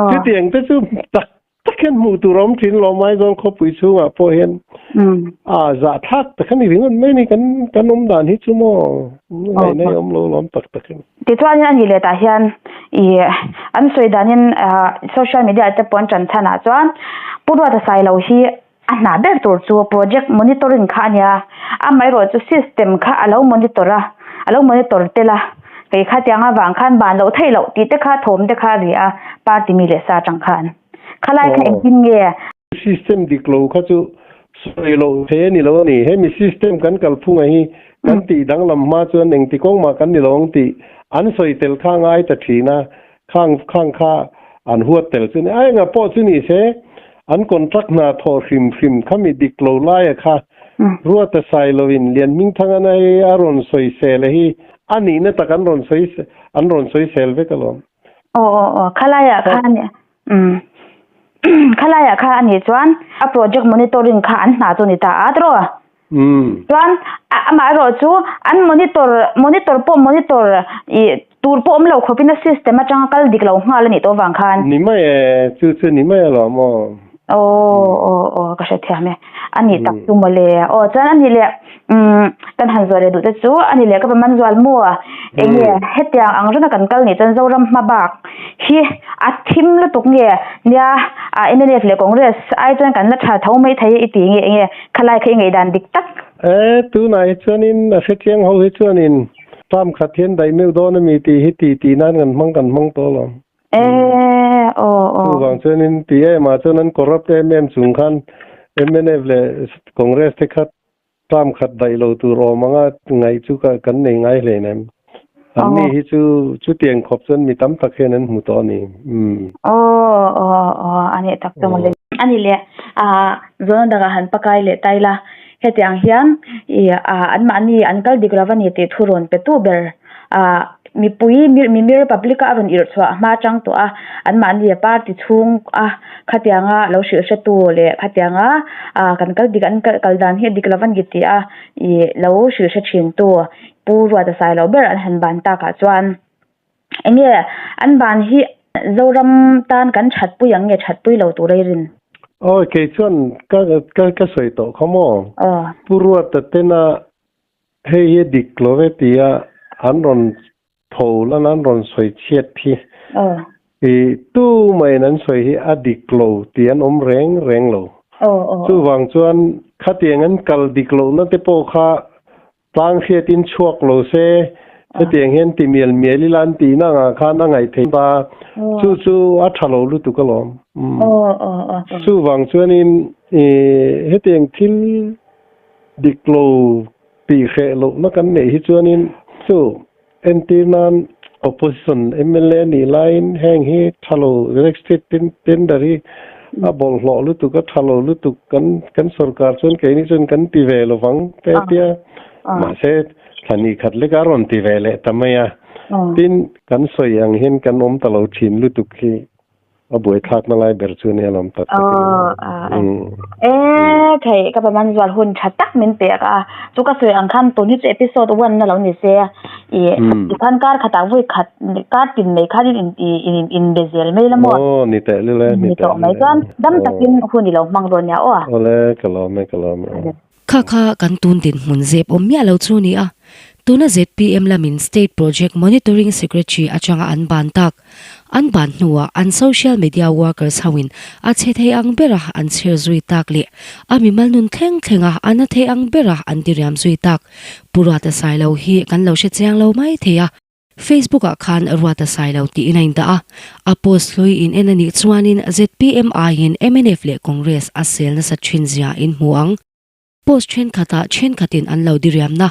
chutiang te chu tak tak hian hmuh tur a awm thin lo. Aizawl khawpui chhungah pawh hian a zahthlak tak a ni ringawt mai a ni. Kan kan awm dan hi chu maw ngaihna hi a awm lo lawm tak tak a ni. Tichuanin a nih leh tah hian ih an sawi danin social media te pawh an tan chhan ah chuan Pu Ruata Sailo hi a hna ber tur chu project monitoring kha a nia, amaherawhchu system kha a lo monitor a, a lo monitor tel a, kei kha tiang avang khan ban loh theih loh tih te kha thawm te kha a ri a party mi leh sa atang khan. Khalai kha engtin nge? System dik lo kha chu sawi loh thei a ni lo a ni. Hemi system kan kalphunga hi kan tih danglam hma chuan engti kawng mah kan ni lo ang tih an sawi tel kha a ngai ta thin a, khang khang kha an huat tel chu ni. A engah pawh chu ni se an contract hna thawh hrim hrim kha mi dik lo laia kha Ruata Sailoin Lianhmingthangana hi a rawn sawisel a hi a nihna tak an rawn sawi an rawn sawisel vek alawm. Aw aw aw khalaiah khan umm khalaiah kha a nih chuan a project monitoring kha an hna chu a ni ta a tiraw? Umm. Chuan amah erawh chu an monitor monitor pawh monitor ih tur pawh awm lo khawpin a system atanga kal dik lo nghal a nih tawh avang khan. Ni mai e, chu chu ni mai alawm aw. Aw aw aw ka hrethiam e. A nih tak chu mawle. Aw chuan a nih leh umm kan han zual leh duh te chu a ni leh ka va man zual maw eng nge hetiang ang reng a kan kal nih chuan Zoram hma bak hi a thim lutuk nge nia ah mnf leh Congress ai chuan kan la tha tho mai thei e i ti nge enge khalai kha i ngaihdan dik tak. E tunah hi chuanin a hrechiang ho hi chuanin term khat hian daih meuh dawn a mi tih hi ti tih nan kan hmang kan hmang tawh alawm. E aw aw. Chuvang chuanin ti em ah chuan an corrupt em em chung khan mnf leh Congress te kha Term khat daih lo tur awm anga ngaih chu ka kan nei ngai hle nem. An ni hi chu chutiang khawp chuan mi tam tak hian an hmu tawh a ni. Umm. Aw aw aw a nih tak chu mawle. A ni leh ah zawhna dangah han pakai leh ta ila hetiang hian ih ah anmahni an kal dik lo a ni tih thu rawn pe tu ber ah mipui mimir public a a rawn irh chhuah hma atang tawh a anmahni party chhung a khatianga lo hrilh hre tu leh khatianga ah kan kal dik an kal dan hi a dik lo a ni tih a ih lo hrilh hre thin tu Pu Ruata Sailo ber an han ban tak ah chuan eng nge an ban hi Zoram tan kan that pui ang nge that pui lo tur a i rin? Awi kei chuan ka ka ka sawi tawh kha maw? Pu Ruata tena Hei hi dik lo ve tia an rawn tho lan an rawn sawi chhiat hi i tu maiin an sawi hi a dik lo tih an awm reng reng lo. Chuvang chuan khatiang an kal dik lohna te pawh kha tlang hriatin chhuak lo se hetiang hian ti mial mial ila an tihna angah khan a ngaih theih ta. Chu chu a tha lo lutuk alawm. Chuvang chuanin i hetiang thil Dik lo tih hreh lohna kan neih hi chuanin chu entir nan opposition mla nih laiin heng hi tha lo electric tender hi a bawlhhlawh lutuk a tha lo lutuk kan kan sorkar chuan keini chuan kan ti ve lovang te tia mahse thla ni khat lek a rawn ti ve leh ta mai a tin kan sawi ang hian kan awm ta lo thin lutuk hi. A buaithlak na lai ber chu nia lawm tak tak in. E thei ka paman zual hun tha tak min pek a chu ka sawi ang khan tun hi chu episode 1 na lo ni se i ti khan kar khatah vui khat kar tin mai khan in in in be zel mai la maw aw ni teh lul e ni tawh mai chuan dam takin hun i lo hmang dawn nia aw awle ka lawm e ka lawm e. Kha kha kan tun dinhmun zep awm miah lo chu ni a, tuna zpm lamin State Project Monitoring Secretary atanga an ban tak. An ban hnuah an social media workers hoin a chhe thei ang bera an chhir zui tak leh a mimal nun thleng thlenga a na thei ang bera an tiriam zui tak. Pu Ruata Sailo hi kan lo hre chiang lo mai thei a. Facebook ah khan Ruata Sailo tiin a indah a, a post hlui in en a nih chuanin zpm aiin mnf leh Congress a sel nasa thin zia in hmu ang. Post thenkhatah thenkhatin an lo diriamna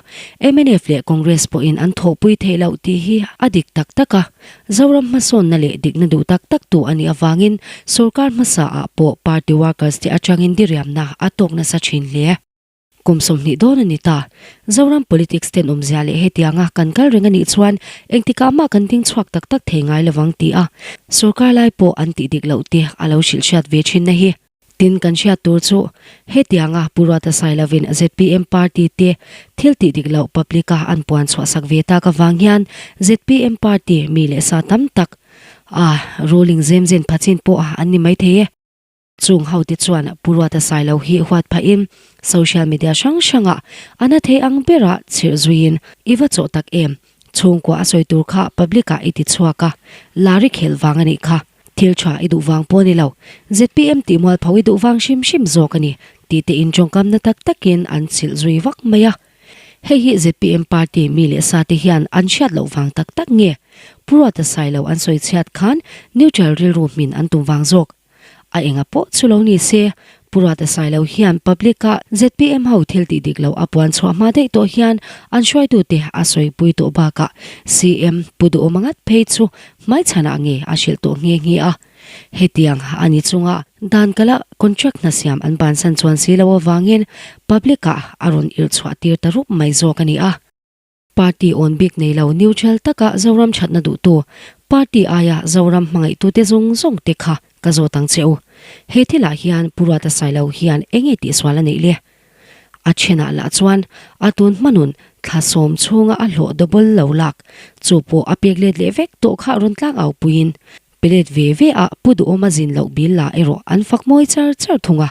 mnf leh Congress pawhin an thawhpui theih loh tih hi a dik tak tak a, Zoram hmasawnna leh dikna duh tak tak tu a nih avangin sorkar hmasa ah pawh party workers te atangin diriamna a tawk nasa thin hle. Kum 20 dawn a ni ta. Zoram politics ten awmzia leh hetianga kan kal reng a nih chuan engtikah mah kan ding chhuak tak tak thei ngai lovang ti a sorkar lai pawh an tih dik loh te a lo hrilh hriat ve thin na hi. Tin kan hriat tur chu hetianga Pu Ruata Sailovin zpm party te thil tih dik loh public a an puan chhuah sak ve tak avang hian zpm party mi leh sa tam tak a ruling zem zen phachin pawh an ni maithei e. Chung hote chuan Pu Ruata Sailo hi huat phahin social media hrang hrangah a na thei ang berah chirh zuiin i va chawh tak em? Chhungkua a sawi tur kha public ah i ti chhuak a, lari khelh vang a nih kha. Thil tha i duh vang pawh a ni lo. Zpm tih mualpho i duh vang hrim hrim zawk a ni tih te in tawngkamna tak takin an chilh zui vak mai a. Hei hi zpm party mi leh sa te hian an hriat loh vang tak tak nge? Pu Ruata Sailo an sawi chhiat khan neutral rilru hmin an tum vang zawk. A enga pawh chu lo ni se, Pu Ruata Sailo hian public ah zpm ho thil tih dik loh a puan chhuah hma daih tawh hian an hruaitute a sawipui tawh bakah CM Pu Duhawma ngat phei chu hmaichhanah nge a hrilh tawh nghe nghe a. Hetiang a ni chunga dan kala contract hna siam an bansan chuan si lo avangin public ah a rawn irh chhuah tir ta rup mai zawk a ni a. Party awn bik nei lo neutral taka Zoram thatna duhtu party aia Zoram hmangaihtute zawng zawng te kha ka zawt ang che u. He thilah hian Pu Ruata Sailo hian eng nge tihsual a neih le? A thenah lah chuan a tun hmanun thla sawm chhunga a hlawh double lo lak chu pawh a pek let leh vek tawh kha rawn tlang au puiin Pe let ve ve a Pu Duhawma zin loh bil la erawh an fak mawi char char thung a.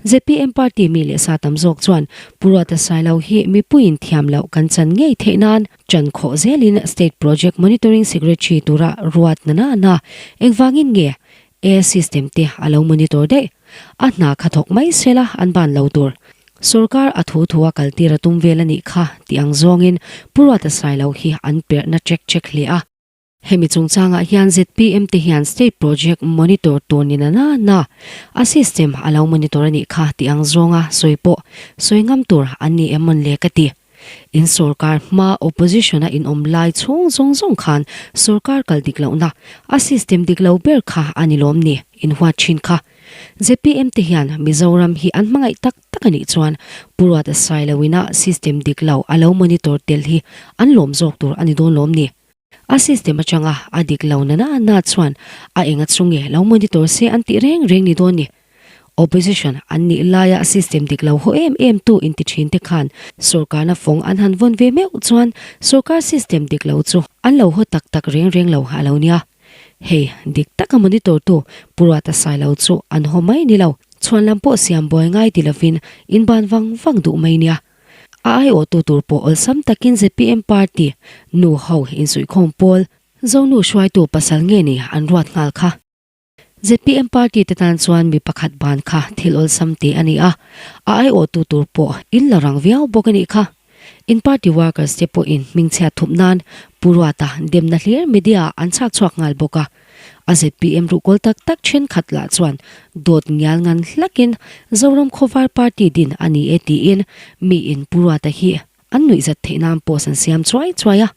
Zpm party mi leh sa tam zawk chuan Pu Ruata Sailo hi mipuiin thiam loh kan chan ngei theih nan chan khawh zelin State Project Monitoring Secretary tura ruat na na na engvangin nge air system te a lo monitor daih. A hna kha thawk mai sela an ban lo tur. Sorkar a thu thu a kaltir a tum vel a nih kha tih ang zawngin Pu Ruata Sailo hi an perhna check check hle a. Hemi chungchangah hian zpm te hian State Project monitor tur ni na na na a system a lo monitor a nih kha tih ang zawnga sawi pawh sawi ngam tur an ni em mawn le ka ti. In sorkar hma opposition a inawm lai chhung zawng zawng khan sorkar kal dik lohna a system dik lo ber kha a ni lawm ni in huat thin kha. Zpm te hian Mizoram hi an hmangaih tak tak a nih chuan Pu Ruata Sailoina system dik lo a lo monitor tel hi an lawm zawk tur a ni dawn lawm ni. A system atanga a dik lo na na na chuan a enga chu nge lo monitor se an tih reng reng ni dawn ni. Opposition an nih laia system dik lo haw em em tu inti thin te khan sorkarna fawng an han vawn ve meuh chuan sorkar system dik lo chu an lo haw tak tak reng reng lo a lo nia. Hei, dik taka monitor tu Pu Ruata Sailo chu an haw mai ni lo. Chhuan lam pawh siam buai ngai ti lovin inban vang vang duh mai nia. A aiawhtu tur pawh awlsam takin zpm party nu ho insuihkhawm pawl Zonu hruaitu pasal nge ni an ruat nghal kha. Zpm party te tan chuan mi pakhat ban kha thil awlsam te a ni a, a aiawhtu tur pawh in la rang viau bawk a nih kha. In party workers te pawhin hmingchhiat thup nan Pu Ruata demna hlir media ah an chhak chhuak nghal bawk a. A zpm ruhkawl tak tak thenkhat lah chuan dawt ngial ngan hlakin Zoram Khawvar Party din a ni e tiin miin Pu Ruata hi an nuihzat theih nan post an siam chuai chuai a.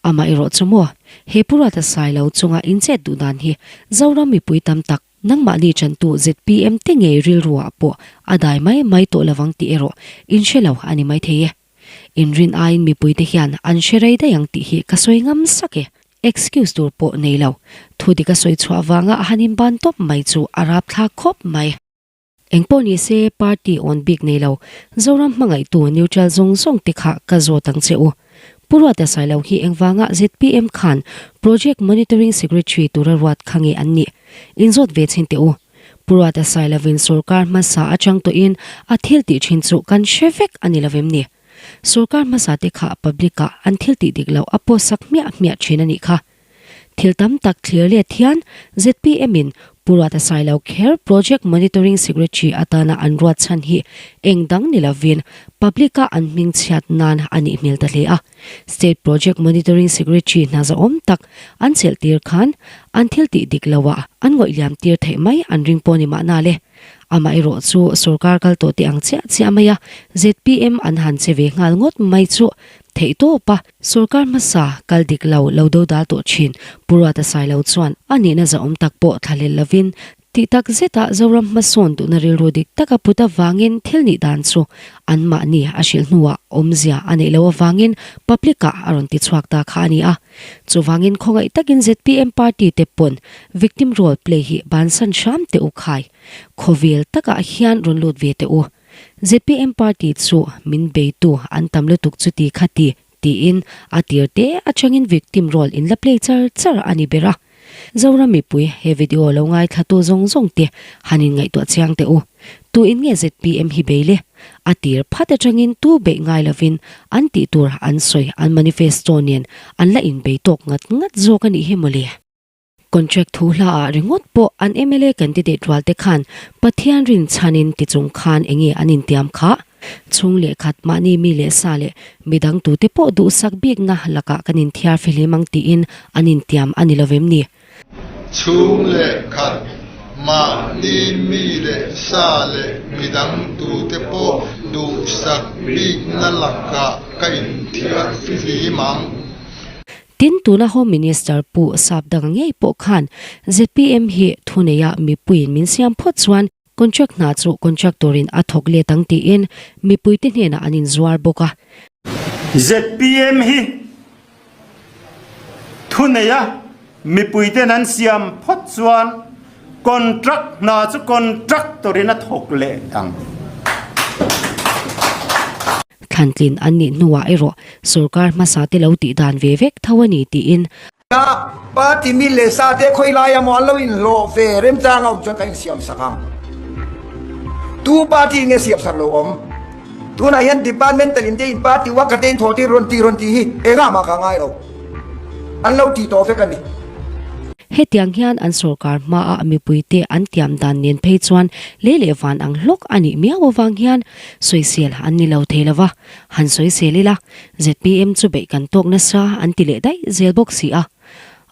Amaherawh chu maw, he Pu Ruata Sailo chunga inchet duh dan hi Zoram mipui tam tak nangmahni chantu zpm te ngei rilruah pawh a dai mai mai tawh lovang tih erawh inhre lo a ni maithei e. Inrin aiin mipuite hian an hre rei daih ang tih hi ka sawi ngam sak e. Excuse tur pawh nei lo. Thu dik a sawi chhuah vanga a han inban tawp mai chu a rapthlak khawp mai. Engpawh ni se party awn bik nei lo, Zoram hmangaihtu neutral zawng zawng te kha ka zawt ang che u. Pu Ruata Sailo hi engvanga zpm khan Project Monitoring Secretary tura ruat kha nge an nih? Inzawt ve chhin teh u. Pu Ruata Sailovin sorkar hmasa atang tawhin a thil tih thin chu kan hre vek a ni lovem ni? Sorkar hmasa te kha public ah an thil tih dik loh a post sak hmiah hmiah thin a nih kha. Thil tam tak thlir let hian zpm in Pu Ruata Sailo kher Project Monitoring Secretary atana an ruat chhan hi eng dang ni lovin public a an hming chhiat nan a nih hmel ta hle a. State Project Monitoring Secretary hna zahawm tak an chelh tir khan an thil tih dik lo ah an ngawih liam tir theih mai an ring pawh ni mahna le. Amaherawh chu sorkar kal tawh te ang chiah chiah mai a zpm an han che ve nghal ngawt mai chu theih tawp a. Sorkar hmasa kal dik lo lo do dal tawh thin Pu Ruata Sailo chuan a nihna zahawm tak pawh thlahlel lovin. Tih tak zeta Zoram hmasawn duhna rilru dik taka put avangin thil nih dan chu anmahni a hrilh hnuah awmzia a neih loh avangin public-ah a rawn ti chhuak ta kha a ni a. Chuvangin khawngaih takin zpm party te pawn victim role play hi bansan hram teh u khai. Khawvel takah hian rawn lut ve teh u. Zpm party chu min beitu an tam lutuk chuti khati tiin a tir te atangin victim role in la play char char a ni ber a. Zoram mipui he video lo ngaithlatu zawng zawng te han in ngaihtuah chiang teh u. Tu in nge zpm hi bei le? A tir phat atangin tu beih ngai lovin an tih tur an sawi an manifesto nen an la inbei tawk ngat ngat zawk a nih hi mawle. Contract thu hla ah ringawt pawh an mla candidate rual te khan Pathian rin chhanin ti chung khan enge an intiam kha? Chhung leh khat mahni mi leh sa leh midang tute pawh duhsak bikna lakah kan inthiar fihlim ang tiin an intiam a ni lovem ni? Chhung leh khat mahni mi leh sa leh midang tute pawh duhsak bikna lakah ka inthiar fihlim ang. Tin, tuna Home Minister Pu Sapdanga ngei pawh khan zpm hi thuneia mipuiin min siam phawt chuan contract hna chu contractor-in a thawk let ang tiin mipuite hnenah an inzuar bawk a. Zpm hi thuneia mipuiten an siam phawt chuan Contract hna chu contractor-in a thawk leh ang. Thlantlin an nih hnuah erawh sorkar hmasa te lo tih dan ve vek tho a ni tiin. A party mi leh sa te khawi lai emaw an lo inhlawh ve remchang a awm chuan kan insiam sak ang. Tu party nge siam sak lo awm? Tunah hian departmental in te in party worker te in thawh tir rawn ti rawn tih hi engah mah ka ngai lo. An lo tih tawh vek a ni. Hetiang hian an sorkar hmaah mipuite an tiam dan nen phei chuan lei leh van ang hlawk a nih miau avang hian sawisel an ni lo thei lo va, han sawisel ila zpm chu beih kan tawk nasa an ti leh daih zel bawk si a.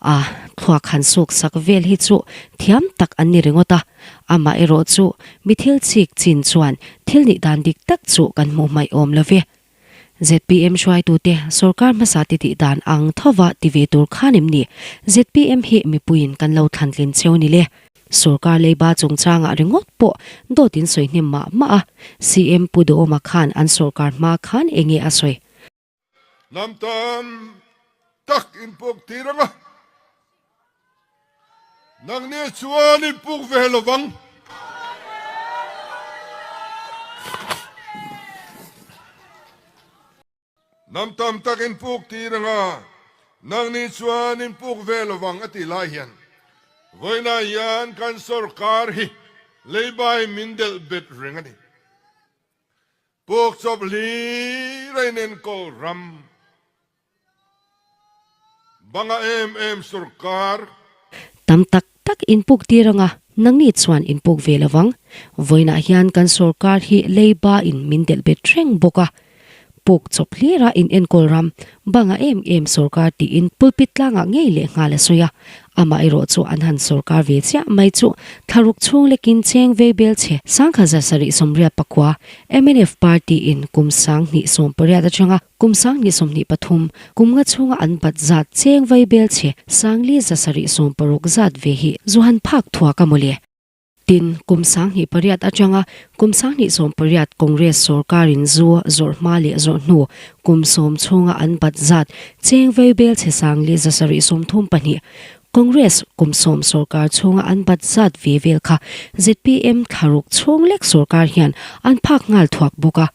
A thluak han suk sak vel hi chu thiam tak an ni ringawt a, amaherawh chu mi thil chik chin chuan thil nih dan dik tak chu kan hmuh hmaih awm lo ve. Zpm hruaitute sorkar hmasa ti tih dan ang thova ti ve tur khan em ni? Zpm hi mipuiin kan lo thlantlin cheu ni le. Sorkar leiba chungchangah ringawt pawh dawt in sawi hnem mah mah a, CM Pu Duhawma khan an sorkar hma khan enge a sawi? Hnam tam tak in puk tir ang a, nangni chuan in puk ve lovang. Hnam tam tak in puk tir ang a, nangni chuan in puk ve lovang a tih lai hian vawiinah hian kan sorkar hi leibai min delh bet reng a ni. Puk chawp hlir a inenkawl ram banga em em sorkar. Tam tak tak inpuk tir anga nangni chuan inpuk ve lovang. Vawiinah hian kan sorkar hi leiba in min delh bet reng bawk a. Puk chawp hlira inenkawl ram banga em em sorkar tiin pulpit tlangah ngei leh nghal a sawi a. Amaherawh chu an han sorkar ve chiah mai chu thlaruk chhung lekin cheng vei bel chhe sangkha za sarih sawmriat pakua mnf party in kum sanghnih sawmpariat atanga kum sanghnih sawmhnih pathum kum nga chhunga an bat zat cheng vei bel chhe sangli za sarih sawmparuk zat ve hi zu han phak thuak a mawle. Tin, kum 2008 atanga kum 2018 Congress sorkarin zu zawrh hma leh zawrh hnu kum sawm chhunga an bat zat cheng vei bel chhe sang leh 732 Congress kum sawm sorkar chhunga an bat zat ve vel kha zpm thlaruk chhung lek sorkar hian an phak nghal thuak bawk a.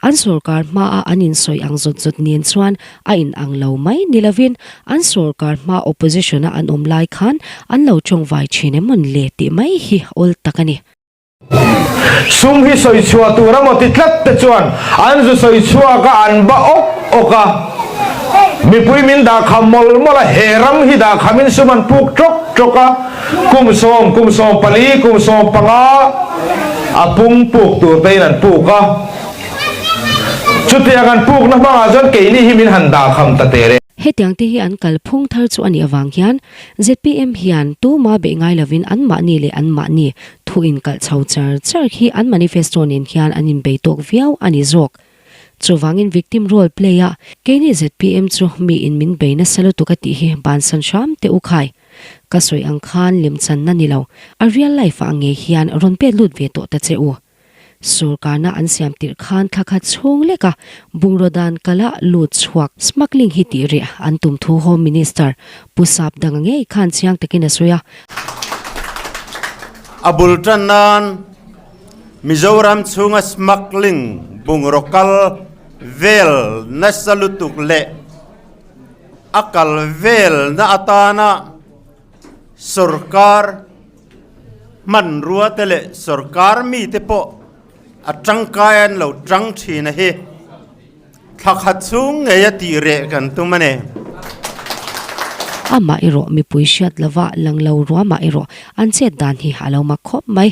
An sorkar hmaa an insawi ang zawt zawt nen chuan a inang lo mai ni lovin an sorkar hma opposition-a an awm lai khan an lo tawngvai thin em mawn le tih mai hi awl tak a ni. Sum hi sawi chhuah tur a maw ti tlat te chuan an zu sawi chhuak a, an ba awk awk a, mipui min dah kham mawlh mawlh a, he ram hi dah khamin sum an puk tawk tawk a. Kum sawm, kum 14, kum 15 a pung puk tur te in an puk a. Chutiang an pukna hmangah chuan keini hi min han dah kham ta teh reng. Hetiang te hi an kalphung thar chu a nih avang hian zpm hian tuma beih ngai lovin anmahni leh anmahni thu inkalh chho char char hi an manifesto nen hian an inbei tawk viau a ni zawk. Chuvangin victim role play a keini zpm chu mi in min bei nasa lutuk a tih hi bansan hram teh u khai. Ka sawi ang khan lemchanna ni lo, a real life ah ngei hian rawn pet lut ve tawh ta che u. Sorkarna an siam tirh khan thla khat chhung leka bungraw dan kala lut chhuak smuggling hi tih reh an tum thu Home Minister Pu Sap Danga ngei khan chiang takin a sawi a. A bul tan nan Mizoram chhunga smuggling bungraw kal vel nasa lutuk leh a kal velna atana sorkar hmanrua te leh sorkar mite pawh a tangkai an lo tang thin a hi. Thla khat chhung ngei a tih reh kan tum a ni. Amah erawh mipui hriat lova lang lo ruamah erawh an chet dan hi a lo mak khawp mai.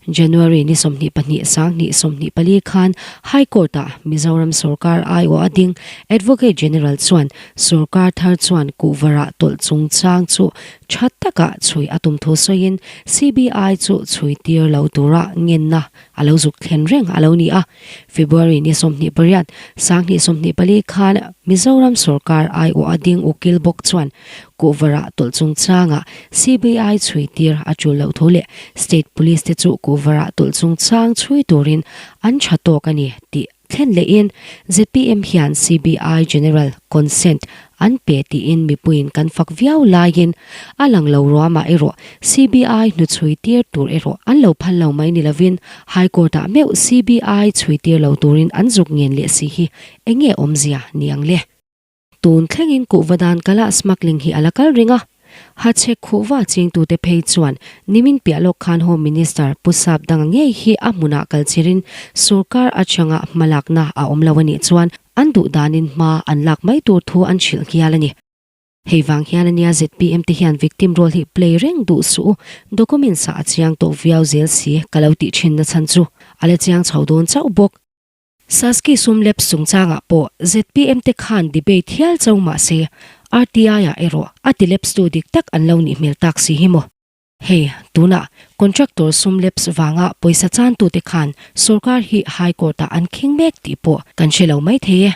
January ni 22 sanghnih 24 khan High Court-ah Mizoram sorkar aiawh a ding Advocate General chuan sorkar thar chuan kuhvarah tawlh chungchang chu tha taka chhui a tum thu sawiin CBI chu chhui tir lo tura ngenna a lo zuk thlen reng a lo ni a. February ni 28 sanghnih 24 khan Mizoram sorkar aiawh a ding ukil bawk chuan Kuhvarah tawlh chungchangah CBI chhui tir a tul loh thu leh State Police te chu Kuhvarah tawlh chungchang chhui turin an tha tawk a ni tih thlen lehin zpm hian CBI General Consent an pe tiin mipuiin kan fak viau laiin a lang lo ruamah erawh CBI hnuchhui tir tur erawh an lo phal lo mai ni lovin High Court-ah meuh CBI chhui tir lo turin an zuk ngen leh si hi eng nge awmzia ni ang le? Tun thlengin kuhva dan kala smuggling hi a la kal reng a. Hachhek khuhva chingtute phei chuan nimin piah lawk khan Home Minister Pu Sap Danga ngei hi a hmunah kal chirin sorkar atanga hmalakna a awm lo a nih chuan an duh danin hma an lak mai tur thu an hrilh nghial a ni. Hei vang hian ania zpm te hian victim role hi play reng duh suh u, documents ah a chiang tawh viau zel si ka lo tih thin na chhan chu a la chiang chho dawn chauh bawk. Saski sum lapse chungchangah pawh zpm te khan debate hial cho mah se, RTI-ah erawh a ti lapse tu dik tak an lo nih hmel tak si hi maw. Hei, tunah contractor sum lapse vanga pawisa chantute khan sorkar hi High Court-ah an khing mek tih pawh kan hre lo mai thei e.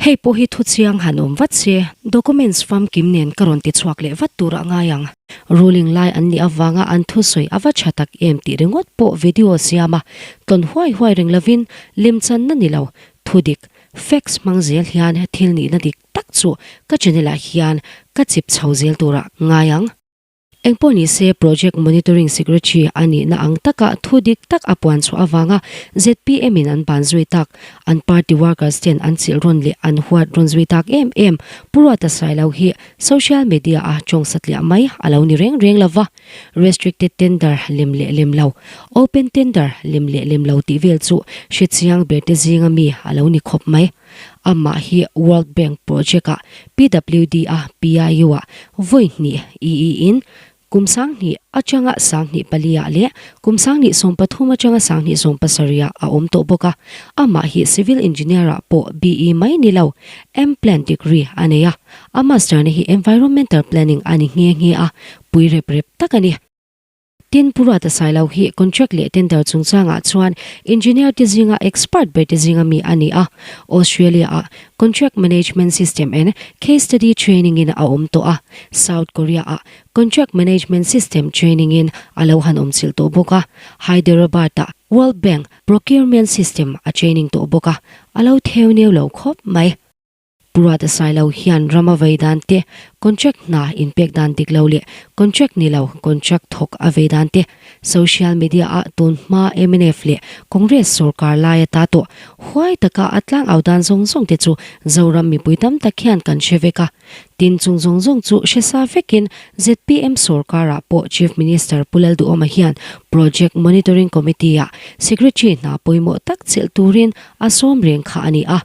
Hei pawh hi thuchiang han awm vat se, documents famkim nen ka rawn ti chhuak leh vat tur a ngai ang. Ruling lai an nih avanga an thusawi a va tha tak em tih ringawt pawh video siam a, tlawn huai huai reng lovin lemchanna ni lo, thudik, facts hmang zel hian thil nihna dik tak chu ka channel ah hian ka chip chho zel turah ngai ang. Engpawh ni se, Project Monitoring Secretary a nihna ang taka thu dik tak a puan chhuah avanga zpm in an ban zui tak, an party workers ten an chilh rawn leh an huat rawn zui tak em em Pu Ruata Sailo hi social media a tawng satliah mai a lo ni reng reng lova, restricted tender lem leh lem lo, open tender lem leh lem lo tih vel chu hrechiang ber te zinga mi a lo ni khawp mai. Amah hi World Bank project-ah PWD a PIU-ah vawi hnih EE-in kum 2000 atanga 2004-ah leh kum 2013 atanga 2017-ah a awm tawh bawk a. Amah hi Civil Engineer-ah pawh BE mai ni lo, M-Plan degree a nei a. A master-na hi Environmental Planning a ni nghe nghe a, pui rep rep tak a ni. Tin, Pu Ruata Sailo hi contract leh tender chungchangah chuan engineer te zinga expert ber te zinga mi a ni a, Australia-ah Contract Management System and Case Study Training-in a awm tawh a, South Korea-ah Contract Management System Training-in a lo han awm chilh tawh bawk a, Hyderabad-ah World Bank Procurement System a training tawh bawk a, a lo theu neu lo khawp mai. Pu Ruata Sailo hian ram a vei dan te, contract hna inpek dan dik lo leh contract ni lo contract thawk a vei dan te, social media ah tun hma mnf leh Congress sorkar lai ata tawh huai taka a tlang au dan zawng zawng te chu Zoram mipui tam tak hian kan hre vek a. Tin chung zawng zawng chu hre sa vekin zpm sorkar ah pawh Chief Minister Pu Lalduhawma hian Project Monitoring Committee ah Secretary hna pawimawh tak chelh turin a sawm reng kha a ni a.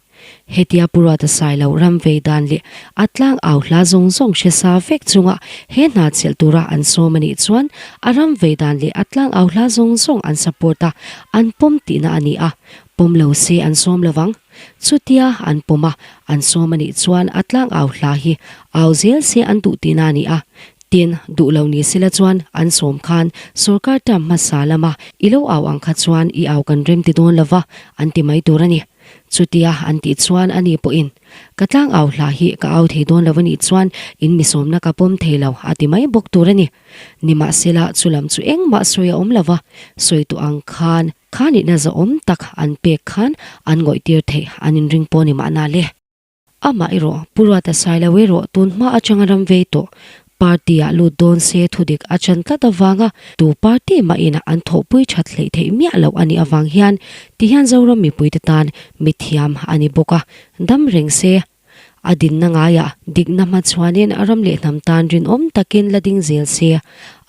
Hetia Pu Ruata Sailo ram vei dan leh a tlang au hla zawng zawng hre sa vek chunga he hna chelh tura an sawm a nih chuan a ram vei dan leh a tlang au hla zawng zawng an support a, an pawm tihna a ni a, pawm lo se an sawm lo vang. Chutia an pawm a, an sawm a nih chuan a tlang au hla hi au zel se an duh tihna a ni a. Tin, duh lo ni sela chuan an sawm khan sorkar term hmasa lama i lo au ang kha chuan i au kan rem ti dawn lo va, an ti mai tur a ni. Chutia an tih chuan ani pawhin, Ka tlang au hla hi ka au thei dawn lo a nih chuan in misawmna ka pawm thei lo a ti mai bawk tur a ni. Nimahsela chulam chu engmah sawi a awm lo va, sawi tawh ang khan kha nihna zahawm tak an pek khan an ngawihtir theih an inring pawh ni mahna le. Amah erawh Pu Ruata Sailo erawh tun hma atanga ram vei tawh party ah lut dawn se thudik a chan tlat avanga tu party mahin an thawhpui that hleih theih miah loh a nih avang hian tihian Zoram mipuite tan mithiam a ni bawk a, dam reng se. A dinna ngaiah dikna hmachhuanin ram leh hnam tan rinawm takin la ding zel se,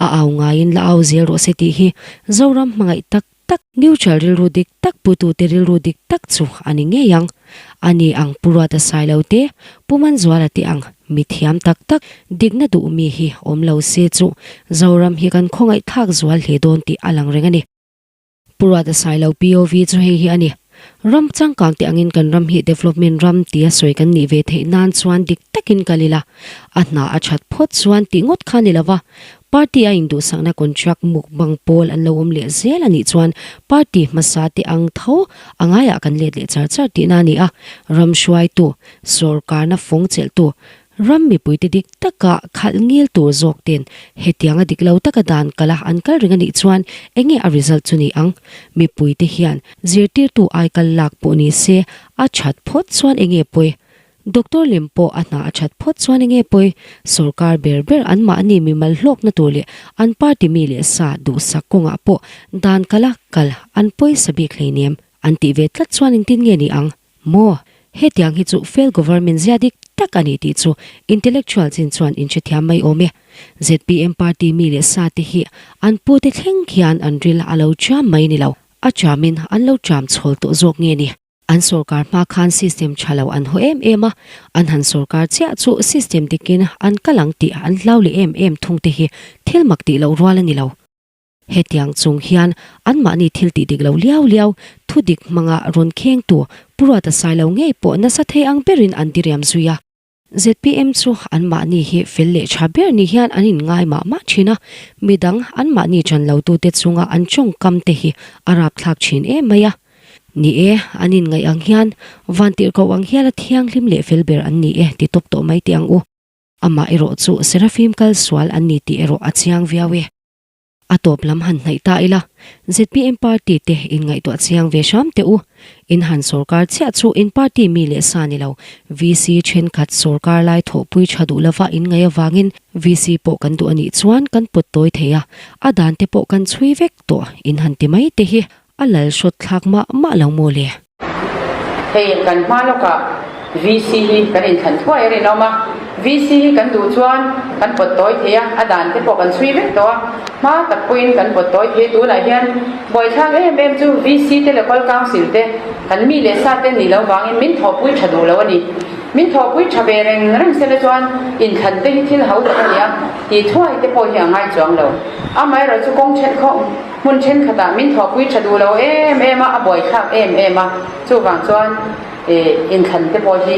a au ngaiin la au zel rawh se tih hi Zoram hmangaih tak tak, neutral rilru dik tak putute rilru dik tak chu a ni ngei ang. A ni ang Pu Ruata Sailo te, Pu Manzuala te ang mi thiam tak tak dikna duh mi hi awm lo se chu Zoram hi kan khawngaih thlak zual hle dawn tih a lang reng a ni. Pu Ruata Sailo POV chu hei hi a ni. Ram changkang te angin kan ram hi development ram tia sawi kan nih ve theih nan chuan dik takin kal ila, a hna a that phawt chuan tih ngawt kha ni lova, party a induhsakna contract mukbang pawl an lo awm leh zel a nih chuan party hmasa te ang tho a ngaiah kan let leh char char tihna a ni a, ram hruaitu, sawrkarna fawng chelhtu, Ram mipuite dik taka khalh ngil tur zawk ten hetianga dik lo taka dan kala an kal reng a nih chuan enge a result chu ni ang? Mipuite hian zirtirtu ai kal lak pawh ni se a that phawt chuan enge pawi? Doctor lem pawh a hna a that phawt chuan enge pawi? Sorkar ber ber anmahni mimal hlawkna tur leh an party mi leh sa duhsak kawngah pawh dan kala kal an pawisa bik hleinem an tih ve tlat chuan engtin nge ni ang? Maw? Hetiang hi chu fail government zia dik tak a ni tih chu intellectual chin chuan in hrethiam mai awm e. Zpm party mi leh sa te hi an pu te thleng khian an ril a lo cham mai ni lo, a chamin an lo cham chhawl tawh zawk nge ni? An sorkar hma khan system tha lo an haw em em a, an han sorkar chiah chu system dikin an kal ang tih an hlau leh em em thung te hi thil mak tih loh rual a ni lo. Hetiang chung hian anmahni thil tih dik lo liau liau, thu dik hmanga rawn khengtu Pu Ruata Sailo ngei pawh nasa thei ang berin an diriam zui a. Zpm chu anmahni hi fel leh tha ber ni hian an inngai mah mah thin a, midang anmahni ṭan lotute chunga an tawngkam te hi a rapthlak thin em mai a. Ni e, an inngaih ang hian vantirhkoh ang hiala thianghlim leh fel ber an ni e ti tawp tawh mai teh ang u. Amah erawh chu Seraphim kal sual an ni tih erawh a chiang viau e. A tawp lam han hnaih ta ila, zpm party te in ngaihtuah chiang ve hram teh u. In han sawrkar chiah chu in party mi leh sa ni lo, VC thenkhat sawrkar lai thawhpui tha duh lova in ngaih avangin VC pawh kan duh a nih chuan kan pawt tawi thei a, a dan te pawh kan chhui vek tawh in han ti mai te hi a lal hrawt thlak mah mah lo maw le. Hei kan hma lawkah VC hi kan inthlan thuai a rinawm a, VC hi kan duh chuan kan pawt tawi thei a, a dan te pawh kan chhui vek tawh a, hma tak pawhin kan pawt tawi thei a, tunah hian buaithlak em em chu VC te Local Council te kan mi leh sa te nih loh vangin min thawhpui tha duh lo a ni. Min thawhpui tha ve reng reng sela chuan inthlan te hi thil ho tak a ni a, tih thuai te pawh hi a ngai chuang lo. Amaherawhchu kawng then khawh. Hmun thenkhatah min thawhpui tha duh lo em em a, a buaithlak em em a, chuvang chuan inthlan te pawh hi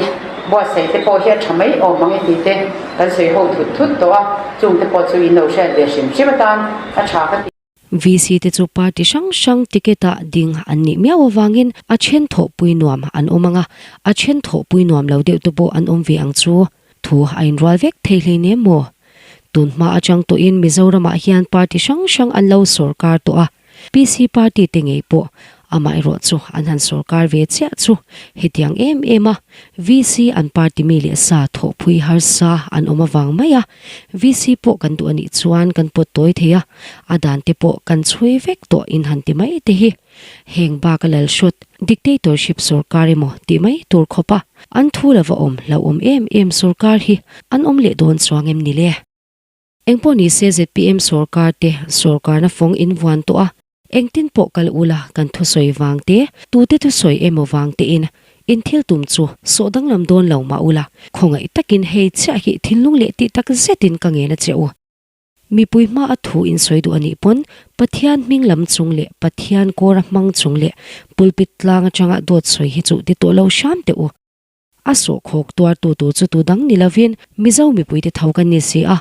buatsaih te pawh hi a tha mai awm ang e tih te kan sawi ho thut thut tawh a, chung te pawh chu in lo hriat ve hrim hrim atan a tha ka ti. VC te chu party hrang hrang ticket ah ding an nih miau avangin a then thawhpui nuam an awm ang a, a then thawhpui nuam lo deuh te pawh an awm ve ang chu. Thu a inrual vek thei hleinem maw? Tun hma atang tawhin Mizoramah hian party hrang hrang an lo sawrkar tawh a, PC party te ngei pawh amaherawh chu an han sawrkar ve chiah chu hetiang em em a VC an party mi leh sa thawhpui harsa an awm avang mai a, VC pawh kan duh a nih chuan kan pawt tawi thei a, a dan te pawh kan chhui vek tawh in han ti mai te hi. Heng bak a lal hrut, dictatorship sawrkar emaw tih mai tur khawp a, an thu lova awm hlauhawm em em sawrkar hi an awm leh dawn chuang em ni le? Engpawh ni se zpm sawrkar te sawrkarna fawng in vuan tawh a, engtin pawh kal ula kan thusawi vang te, tute thusawi emaw vang te in in thil tum chu sawh danglam dawn lo mah ula, khawngaih takin hei chiah hi thinlung leh tih tak zetin ka ngen a che u. Mipui hma a thu in sawi duh a nih pawn Pathian hming lam chung leh Pathian kawra hmang chung leh pulpit tlang atanga dawt sawi hi chu ti tawh lo hram teh u. A sawhkhawk tuartu tur chu tu dang ni lovin Mizo mipuite tho kan ni si a.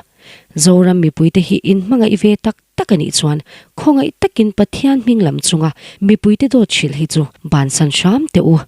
Zoram mipuite hi in hmangaih ve tak tak a nih chuan khawngaih takin Pathian hming lam chunga mipuite dawt hrilh hi chu bansan hram teh u.